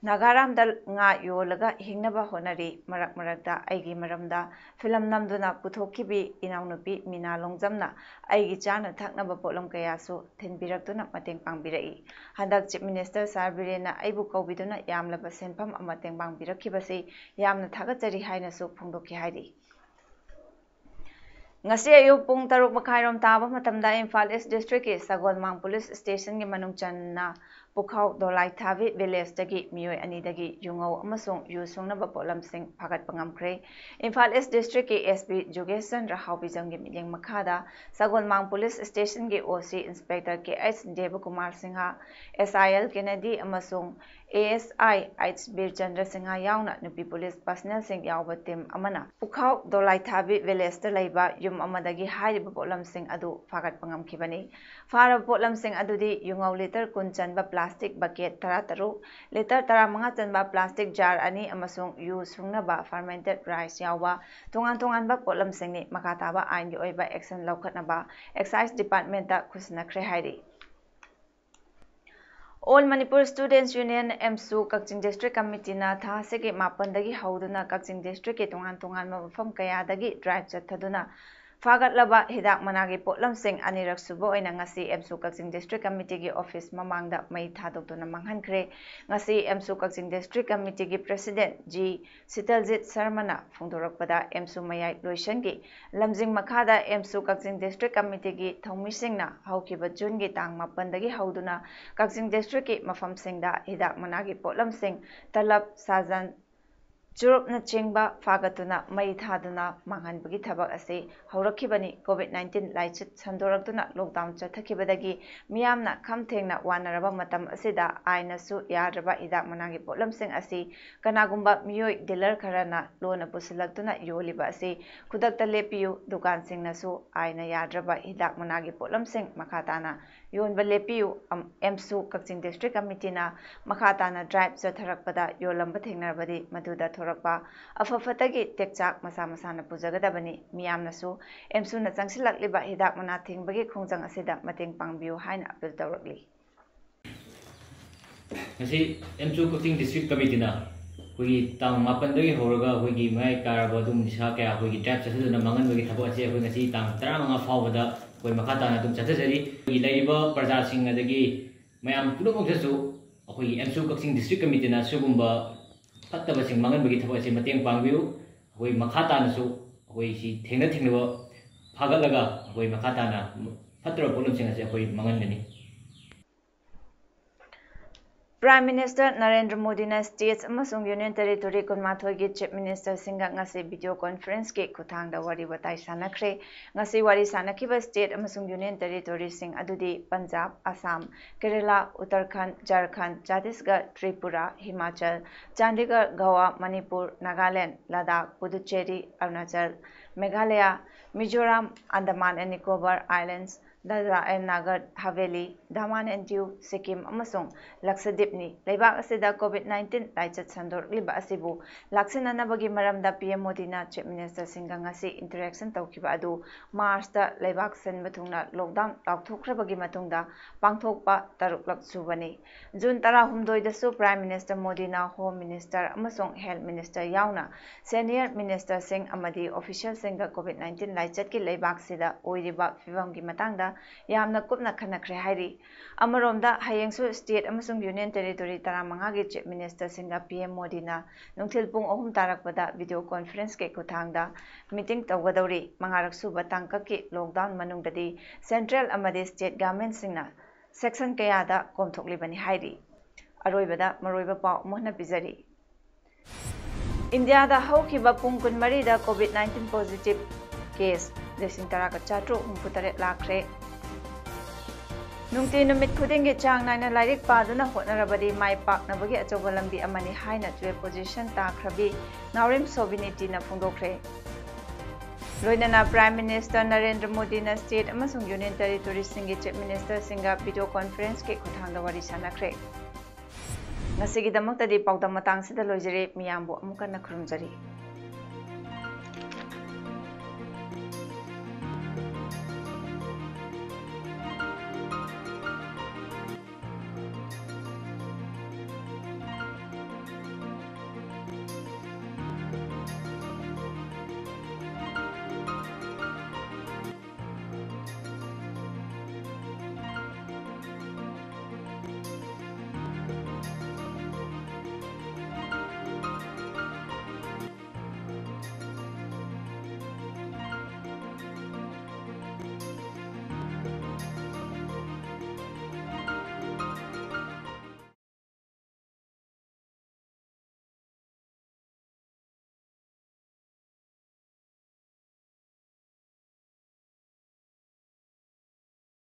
ꯅꯥꯒꯥꯔꯥꯝꯗ ꯉꯥ ꯌꯣꯜꯂꯒ ꯍꯤꯡꯅꯕ ꯍꯣꯠꯅꯔꯤ꯫ ꯃꯔꯛ ꯃꯔꯛꯇ ꯑꯩꯒꯤ ꯃꯔꯝꯗ ꯐꯤꯂꯝ ꯅꯝꯗꯨꯅ ꯄꯨꯊꯣꯛꯈꯤꯕꯤ ꯏꯅꯥꯎꯅꯨꯄꯤ ꯃꯤꯅꯥ ꯂꯣꯡꯖꯝꯅ ꯑꯩꯒꯤ ꯆꯥꯅ ꯊꯛꯅꯕ ꯄꯣꯠꯂꯝ ꯀꯌꯥꯁꯨ ꯊꯤꯟꯕꯤꯔꯛꯇꯨꯅ ꯃꯇꯦꯡ ꯄꯥꯡꯕꯤꯔꯛꯏ꯫ ꯍꯟꯗꯛ Chief Minister ꯁꯥꯔ ꯕꯤꯔꯦꯟꯅ ꯑꯩꯕꯨ ꯀꯧꯕꯤꯗꯨꯅ ꯌꯥꯝꯂꯕ ꯁꯦꯟꯐꯝ ꯑꯃ ꯇꯦꯡꯕꯥꯡꯕꯤꯔꯛꯈꯤꯕꯁꯤ ꯌꯥꯝꯅ ꯊꯥꯒꯠꯆꯔꯤ ꯍꯥꯏꯅꯁꯨ ꯐꯣꯡꯗꯣꯛꯈꯤ ꯍꯥꯏꯔꯤ꯫ ꯉꯁꯤ ꯑꯌꯨꯛ ꯄꯨꯡ ꯇꯔꯨꯛ ꯃꯈꯥꯏꯔꯣꯝ ꯇꯥꯕ ꯃꯇꯝꯗ ꯏꯝꯐꯥꯜ East District ꯀꯤ ꯁꯒꯣꯜꯃꯥꯡ Police Station ꯒꯤ ꯃꯅꯨꯡ ꯆꯟꯅ ꯄꯨꯈꯥꯎ ꯗꯣꯂꯥꯏꯊꯥꯕꯤ village ꯇꯒꯤ ꯃꯤꯑꯣꯏ ꯑꯅꯤꯗꯒꯤ ꯌꯨꯉꯧ ꯑꯃꯁꯨꯡ ꯌꯨ ꯁꯨꯡꯅꯕ ꯄꯣꯠꯂꯝꯁꯤꯡ ꯐꯥꯒꯠꯄ ꯉꯝꯈ꯭ꯔꯦ꯫ ꯏꯝꯐꯥꯜ East District ꯀꯤ SP ꯖꯨꯒꯦꯁ ꯆꯟꯗ꯭ꯔ ꯍꯥꯎꯕꯤꯖꯝꯒꯤ ꯃꯤꯠꯌꯦꯡ ꯃꯈꯥꯗ ꯁꯒꯣꯜꯃꯥꯡ Police Station ꯒꯤ OC Inspector ꯀꯦ ꯑꯩꯆ ꯗꯦꯕꯀꯨꯃꯥꯔ ꯁꯤꯡꯍ, SIL ꯀꯦꯅꯦꯗꯤ ꯑꯃꯁꯨꯡ ASI ꯑꯩꯆ ꯕꯤꯔꯆꯟꯗ꯭ꯔ ꯁꯤꯡꯍ ꯌꯥꯎꯅ ꯅꯨꯄꯤ police personnel ꯁꯤꯡ ꯌꯥꯎꯕ team ꯑꯃꯅ ꯄꯨꯈꯥꯎ ꯗꯣꯂꯥꯏꯊꯥꯕꯤ village ꯇ ꯂꯩꯕ ꯌꯨꯝ ꯑꯃꯗꯒꯤ ꯍꯥꯏꯔꯤꯕ ꯄꯣꯠꯂꯝꯁꯤꯡ ꯑꯗꯨ ꯐꯥꯒꯠꯄ ꯉꯝꯈꯤꯕꯅꯤ꯫ ꯐꯥꯔꯕ ꯄꯣꯠꯂꯝꯁꯤꯡ ꯑꯗꯨꯗꯤ ꯌꯨꯉꯧ litre ꯀꯨꯟ ꯆꯟꯕ plastic bucket ꯇꯔꯥꯇꯔꯨꯛ, litre ꯇꯔꯥꯃꯉꯥ ꯆꯟꯕ plastic jar ꯑꯅꯤ ꯑꯃꯁꯨꯡ ꯌꯨ ꯁꯨꯡꯅꯕ fermented rice ꯌꯥꯎꯕ ꯇꯣꯉꯥꯟ ꯇꯣꯉꯥꯟꯕ ꯄꯣꯠꯂꯝꯁꯤꯡꯅꯤ꯫ ꯃꯈꯥ ꯇꯥꯕ ꯑꯥꯏꯟꯒꯤ ꯑꯣꯏꯕ action ꯂꯧꯈꯠꯅꯕ Excise Department ꯇ ꯈꯨꯠꯁꯤꯟꯅꯈ꯭ꯔꯦ ꯍꯥꯏꯔꯤ꯫ All Manipur Students Union, AMSU, ꯀꯛꯆꯤꯡ District Committee ꯅ ꯊꯥ ꯑꯁꯤꯒꯤ ꯃꯥꯄꯟꯗꯒꯤ ꯍꯧꯗꯨꯅ ꯀꯛꯆꯤꯡ District ꯀꯤ ꯇꯣꯉꯥꯟ ꯇꯣꯉꯥꯟꯕ ꯃꯐꯝ ꯀꯌꯥꯗꯒꯤ drive ꯆꯠꯊꯗꯨꯅ ꯐꯥꯒꯠꯂꯕ ꯍꯤꯗꯥꯛ ꯃꯅꯥꯒꯤ ꯄꯣꯠꯂꯝꯁꯤꯡ ꯑꯅꯤꯔꯛ ꯁꯨꯕ ꯑꯣꯏꯅ ꯉꯁꯤ AMSU ꯀꯛꯆꯤꯡ District Committee ꯒꯤ office ꯃꯃꯥꯡꯗ ꯃꯩ ꯊꯥꯗꯣꯛꯇꯨꯅ ꯃꯥꯡꯍꯟꯈ꯭ꯔꯦ꯫ ꯉꯁꯤ AMSU ꯀꯛꯆꯤꯡ District Committee ꯒꯤ President ꯖꯤ ꯁꯤꯇꯜꯖꯤꯠ ꯁꯔꯃꯅ ꯐꯣꯡꯗꯣꯔꯛꯄꯗ, AMSU ꯃꯌꯥꯏ ꯂꯣꯏꯁꯪꯒꯤ ꯂꯝꯖꯤꯡ ꯃꯈꯥꯗ AMSU ꯀꯛꯆꯤꯡ District Committee ꯒꯤ ꯊꯧꯃꯤꯁꯤꯡꯅ ꯍꯧꯈꯤꯕ June ꯒꯤ ꯇꯥꯡ ꯃꯥꯄꯟꯗꯒꯤ ꯍꯧꯗꯨꯅ ꯀꯛꯆꯤꯡ District ꯀꯤ ꯃꯐꯝꯁꯤꯡꯗ ꯍꯤꯗꯥꯛ ꯃꯅꯥꯒꯤ ꯄꯣꯠꯂꯝꯁꯤꯡ, ꯇꯂꯞ, ꯁꯥꯖꯟ, ꯆꯨꯔꯨꯞꯅꯆꯤꯡꯕ ꯐꯥꯒꯠꯇꯨꯅ ꯃꯩ ꯊꯥꯗꯨꯅ ꯃꯥꯡꯍꯟꯕꯒꯤ ꯊꯕꯛ ꯑꯁꯤ ꯍꯧꯔꯛꯈꯤꯕꯅꯤ꯫ ꯀꯣꯚꯤꯗ ꯅꯥꯏꯟꯇꯤꯟ ꯂꯥꯏꯆꯠ ꯁꯟꯗꯣꯔꯛꯇꯨꯅ ꯂꯣꯛꯗꯥꯎꯟ ꯆꯠꯊꯈꯤꯕꯗꯒꯤ ꯃꯤꯌꯥꯝꯅ ꯈꯝ ꯊꯦꯡꯅ ꯋꯥꯅꯔꯕ ꯃꯇꯝ ꯑꯁꯤꯗ ꯑꯥꯏꯟꯅꯁꯨ ꯌꯥꯗ꯭ꯔꯕ ꯍꯤꯗꯥꯛ ꯃꯅꯥꯒꯤ ꯄꯣꯠꯂꯝꯁꯤꯡ ꯑꯁꯤ ꯀꯅꯥꯒꯨꯝꯕ ꯃꯤꯑꯣꯏ ꯗꯤꯂꯔ ꯈꯔꯅ ꯂꯣꯟꯅ ꯄꯨꯁꯤꯜꯂꯛꯇꯨꯅ ꯌꯣꯜꯂꯤꯕ ꯑꯁꯤ ꯈꯨꯗꯛꯇ ꯂꯦꯞꯄꯤꯌꯨ, ꯗꯨꯀꯥꯟꯁꯤꯡꯅꯁꯨ ꯑꯥꯏꯟꯅ ꯌꯥꯗ꯭ꯔꯕ ꯍꯤꯗꯥꯛ ꯃꯅꯥꯒꯤ ꯄꯣꯠꯂꯝꯁꯤꯡ ꯃꯈꯥ ꯇꯥꯅ ꯌꯣꯟꯕ ꯂꯦꯞꯄꯤꯌꯨ꯫ ꯑꯦꯝꯁꯨ ꯀꯛꯆꯤꯡ ꯗꯤꯁꯇ꯭ꯔꯤꯛ ꯀꯃꯤꯇꯤꯅ ꯃꯈꯥ ꯇꯥꯅ ꯗ꯭ꯔꯥꯏꯚ ꯆꯠꯊꯔꯛꯄꯗ ꯌꯣꯜꯂꯝꯕ ꯊꯦꯡꯅꯔꯕꯗꯤ ꯃꯗꯨꯗ ꯊꯣꯔꯛꯄ ꯑꯐ ꯐꯠꯇꯒꯤ ꯇꯦꯛꯆꯥꯛ ꯃꯁꯥ ꯃꯁꯥꯅ ꯄꯨꯖꯒꯗꯕꯅꯤ꯫ ꯃꯤꯌꯥꯝꯅꯁꯨ ꯑꯦꯝꯁꯨꯅ ꯆꯪꯁꯤꯜꯂꯛꯂꯤꯕ ꯍꯤꯗꯥꯛ ꯃꯅꯥ ꯊꯤꯡꯕꯒꯤ ꯈꯣꯡꯖꯪ ꯑꯁꯤꯗ ꯃꯇꯦꯡ ꯄꯥꯡꯕꯤꯌꯨ ꯍꯥꯏꯅ ꯑꯄꯤꯜ ꯇꯧꯔꯛꯂꯤ꯫ ꯉꯁꯤ ꯑꯦꯝꯁꯨ ꯀꯛꯆꯤꯡ ꯗꯤꯁꯇ꯭ꯔꯤꯛ ꯀꯃꯤꯇꯤꯅ ꯑꯩꯈꯣꯏꯒꯤ ꯇꯥꯡ ꯃꯥꯄꯟꯗꯒꯤ ꯍꯧꯔꯒ ꯑꯩꯈꯣꯏꯒꯤ ꯃꯌꯥꯏ ꯀꯥꯔꯕ ꯑꯗꯨꯝ ꯅꯤꯁꯥ ꯀꯌꯥ ꯑꯩꯈꯣꯏꯒꯤ ꯗ꯭ꯔꯥꯏꯚ ꯆꯠꯊꯗꯨꯅ ꯃꯥꯡꯍꯟꯕꯒꯤ ꯊꯕꯛ ꯑꯁꯤ ꯑꯩꯈꯣꯏ ꯉꯁꯤ ꯇꯥꯡ ꯇꯔꯥꯃꯉꯥ ꯐꯥꯎꯕꯗ ꯑꯩꯈꯣꯏ ꯃꯈꯥ ꯇꯥꯅ ꯑꯗꯨꯝ ꯆꯠꯊꯖꯔꯤ꯫ ꯑꯩꯈꯣꯏꯒꯤ ꯂꯩꯔꯤꯕ ꯄ꯭ꯔꯖꯥꯁꯤꯡ ꯑꯗꯒꯤ ꯃꯌꯥꯝ ꯄꯨꯝꯅꯃꯛꯇꯁꯨ ꯑꯩꯈꯣꯏꯒꯤ ꯑꯦꯝꯁꯨ ꯀꯛꯆꯤꯡ ꯗꯤꯁꯇ꯭ꯔꯤꯛ ꯀꯃꯤꯇꯤꯅ ꯁꯤꯒꯨꯝꯕ ꯐꯠꯇꯕꯁꯤꯡ ꯃꯥꯡꯍꯟꯕꯒꯤ ꯊꯕꯛ ꯑꯁꯤ ꯃꯇꯦꯡ ꯄꯥꯡꯕꯤꯌꯨ꯫ ꯑꯩꯈꯣꯏ ꯃꯈꯥ ꯇꯥꯅꯁꯨ ꯑꯩꯈꯣꯏ ꯁꯤ ꯊꯦꯡꯅ ꯊꯦꯡꯅꯕ ꯐꯥꯒꯠꯂꯒ ꯑꯩꯈꯣꯏ ꯃꯈꯥ ꯇꯥꯅ ꯐꯠꯇꯕ ꯄꯣꯠꯂꯝꯁꯤꯡ ꯑꯁꯤ ꯑꯩꯈꯣꯏ ꯃꯥꯡꯍꯟꯒꯅꯤ꯫ ꯄ꯭ꯔꯥꯏꯝ ꯃꯤꯅꯤꯁꯇꯔ ꯅꯔꯦꯟꯗ꯭ꯔ ꯃꯣꯗꯤꯅ ꯁ꯭ꯇꯦꯠꯁ ꯑꯃꯁꯨꯡ ꯌꯨꯅꯤꯌꯟ ꯇꯦꯔꯤꯇꯣꯔꯤ ꯀꯨꯟꯃꯥꯊꯣꯏꯒꯤ ꯆꯤꯐ ꯃꯤꯅꯤꯁꯇꯔꯁꯤꯡꯒ ꯉꯁꯤ ꯚꯤꯗꯤꯑꯣ ꯀꯣꯟꯐꯔꯦꯟꯁꯀꯤ ꯈꯨꯠꯊꯥꯡꯗ ꯋꯥꯔꯤ ꯋꯥꯇꯥꯏ ꯁꯥꯟꯅꯈ꯭ꯔꯦ꯫ ꯉꯁꯤ ꯋꯥꯔꯤ ꯁꯥꯟꯅꯈꯤꯕ ꯁ꯭ꯇꯦꯠ ꯑꯃꯁꯨꯡ ꯌꯨꯅꯤꯌꯟ ꯇꯦꯔꯤꯇꯣꯔꯤꯁꯤꯡ ꯑꯗꯨꯗꯤ Punjab, Assam, Kerala, Uttarakhand, Jharkhand, Chhattisgarh, Tripura, Himachal, Chandigarh, Goa, Manipur, Nagaland, Ladakh, Puducherry, Arunachal, Meghalaya, Mizoram, Andaman and Nicobar islands, Dadra and Nagar Haveli, Daman and Diu, Sikkim ꯑꯃꯁꯨꯡ ꯂꯛꯁꯗꯤꯞꯅꯤ꯫ ꯂꯩꯕꯥꯛ ꯑꯁꯤꯗ ꯀꯣꯚꯤꯗ ꯅꯥꯏꯟꯇꯤꯟ ꯂꯥꯏꯆꯠ ꯁꯟꯗꯣꯔꯛꯂꯤꯕ ꯑꯁꯤꯕꯨ ꯂꯥꯛꯁꯤꯟꯅꯅꯕꯒꯤ ꯃꯔꯝꯗ ꯄꯤ ꯑꯦꯝ ꯃꯣꯗꯤꯅ ꯆꯤꯐ ꯃꯤꯅꯤꯁꯇꯔꯁꯤꯡꯒ ꯉꯁꯤ ꯏꯟꯇꯔꯦꯛꯁꯟ ꯇꯧꯈꯤꯕ ꯑꯗꯨ ꯃꯥꯔꯆꯇ ꯂꯩꯕꯥꯛ ꯁꯤꯟꯕ ꯊꯨꯡꯅ ꯂꯣꯛꯗꯥꯎꯟ ꯂꯥꯎꯊꯣꯛꯈ꯭ꯔꯕꯒꯤ ꯃꯇꯨꯡꯗ ꯄꯥꯡꯊꯣꯛꯄ ꯇꯔꯨꯛꯂꯛ ꯁꯨꯕꯅꯤ꯫ ꯖꯨꯟ ꯇꯔꯥꯍꯨꯝꯗꯣꯏꯗꯁꯨ ꯄ꯭ꯔꯥꯏꯝ ꯃꯤꯅꯤꯁꯇꯔ ꯃꯣꯗꯤꯅ ꯍꯣꯝ ꯃꯤꯅꯤꯁꯇꯔ ꯑꯃꯁꯨꯡ ꯍꯦꯜꯊ ꯃꯤꯅꯤꯁꯇꯔ ꯌꯥꯎꯅ ꯁꯦꯅꯤꯌꯔ ꯃꯤꯅꯤꯁꯇꯔꯁꯤꯡ ꯑꯃꯗꯤ ꯑꯣꯐꯤꯁꯤꯌꯦꯜꯁꯤꯡꯒ ꯀꯣꯚꯤꯗ ꯅꯥꯏꯟꯇꯤꯟ ꯂꯥꯏꯆꯠꯀꯤ ꯂꯩꯕꯥꯛꯁꯤꯗ ꯑꯣꯏꯔꯤꯕ ꯐꯤꯕꯝꯒꯤ ꯃꯇꯥꯡꯗ ꯌꯥꯝꯅ ꯀꯨꯞꯅ ꯈꯟꯅꯈ꯭ꯔꯦ ꯍꯥꯏꯔꯤ꯫ ꯑꯃꯔꯣꯝꯗ, ꯍꯌꯦꯡꯁꯨ ꯁ꯭ꯇꯦꯠ ꯑꯃꯁꯨꯡ ꯌꯨꯅꯤꯌꯟ ꯇꯦꯔꯤꯇꯣꯔꯤ ꯇꯔꯥꯃꯉꯥꯒꯤ ꯆꯤꯐ ꯃꯤꯅꯤꯁꯇꯔꯁꯤꯡꯒ ꯄꯤ ꯑꯦꯝ ꯃꯣꯗꯤꯅ ꯅꯨꯡꯊꯤꯜ ꯄꯨꯡ ꯑꯍꯨꯝ ꯇꯥꯔꯛꯄꯗ ꯚꯤꯗꯤꯑꯣ ꯀꯣꯟꯐꯔꯦꯟꯁꯀꯤ ꯈꯨꯠꯊꯥꯡꯗ ꯃꯤꯇꯤꯡ ꯇꯧꯒꯗꯧꯔꯤ꯫ ꯃꯉꯥꯔꯛ ꯁꯨꯕ ꯇꯥꯡꯀꯛꯀꯤ ꯂꯣꯛꯗꯥꯎꯟ ꯃꯅꯨꯡꯗꯗꯤ ꯁꯦꯟꯇ꯭ꯔꯦꯜ ꯑꯃꯗꯤ ꯁ꯭ꯇꯦꯠ ꯒꯚꯔꯟꯃꯦꯟꯠꯁꯤꯡꯅ ꯁꯦꯛꯁꯟ ꯀꯌꯥꯗ ꯀꯣꯝꯊꯣꯛꯂꯤꯕꯅꯤ ꯍꯥꯏꯔꯤ꯫ ꯑꯔꯣꯏꯕꯗ ꯃꯔꯨꯑꯣꯏꯕ ꯄꯥꯎ ꯑꯃꯨꯛ ꯍꯟꯅ ꯄꯤꯖꯔꯤ꯫ ꯏꯟꯗꯤꯌꯥꯗ ꯍꯧꯈꯤꯕ ꯄꯨꯡ ꯀꯨꯟꯃꯔꯤꯗ COVID nineteen positive case ꯂꯤꯁꯤꯡ ꯇꯔꯥꯒ ꯆꯥꯇ꯭ꯔꯨꯛ ꯍꯨꯝꯐꯨ ꯇꯔꯦꯠ ꯂꯥꯛꯈ꯭ꯔꯦ꯫ ꯅꯨꯡꯇꯤ ꯅꯨꯃꯤꯠ ꯈꯨꯗꯤꯡꯒꯤ ꯆꯥꯡ ꯅꯥꯏꯅ ꯂꯥꯏꯔꯤꯛ ꯄꯥꯗꯨꯅ ꯍꯣꯠꯅꯔꯕꯗꯤ ꯃꯥꯏ ꯄꯥꯛꯅꯕꯒꯤ ꯑꯆꯧꯕ ꯂꯝꯕꯤ ꯑꯃꯅꯤ ꯍꯥꯏꯅ twelve position ꯇꯥꯈ꯭ꯔꯕꯤ ꯅꯥꯎꯔꯦꯝ ꯁꯣꯕꯤꯅꯤꯇꯤꯅ ꯐꯣꯡꯗꯣꯛꯈ꯭ꯔꯦ꯫ ꯂꯣꯏꯅꯅ Prime Minister ꯅꯔꯦꯟꯗ꯭ꯔ ꯃꯣꯗꯤꯅ state ꯑꯃꯁꯨꯡ union territoryꯁꯤꯡꯒꯤ chief ministerꯁꯤꯡꯒ video conferenceꯀꯤ ꯈꯨꯠꯊꯥꯡꯗ ꯋꯥꯔꯤ ꯁꯥꯟꯅꯈ꯭ꯔꯦ꯫ ꯉꯁꯤꯒꯤꯗꯃꯛꯇꯗꯤ ꯄꯥꯎꯗꯝ ꯃꯇꯥꯡꯁꯤꯗ ꯂꯣꯏꯖꯔꯦ꯫ ꯃꯤꯌꯥꯝꯕꯨ ꯑꯃꯨꯛ ꯍꯟꯅ ꯈꯨꯔꯨꯝꯖꯔꯤ꯫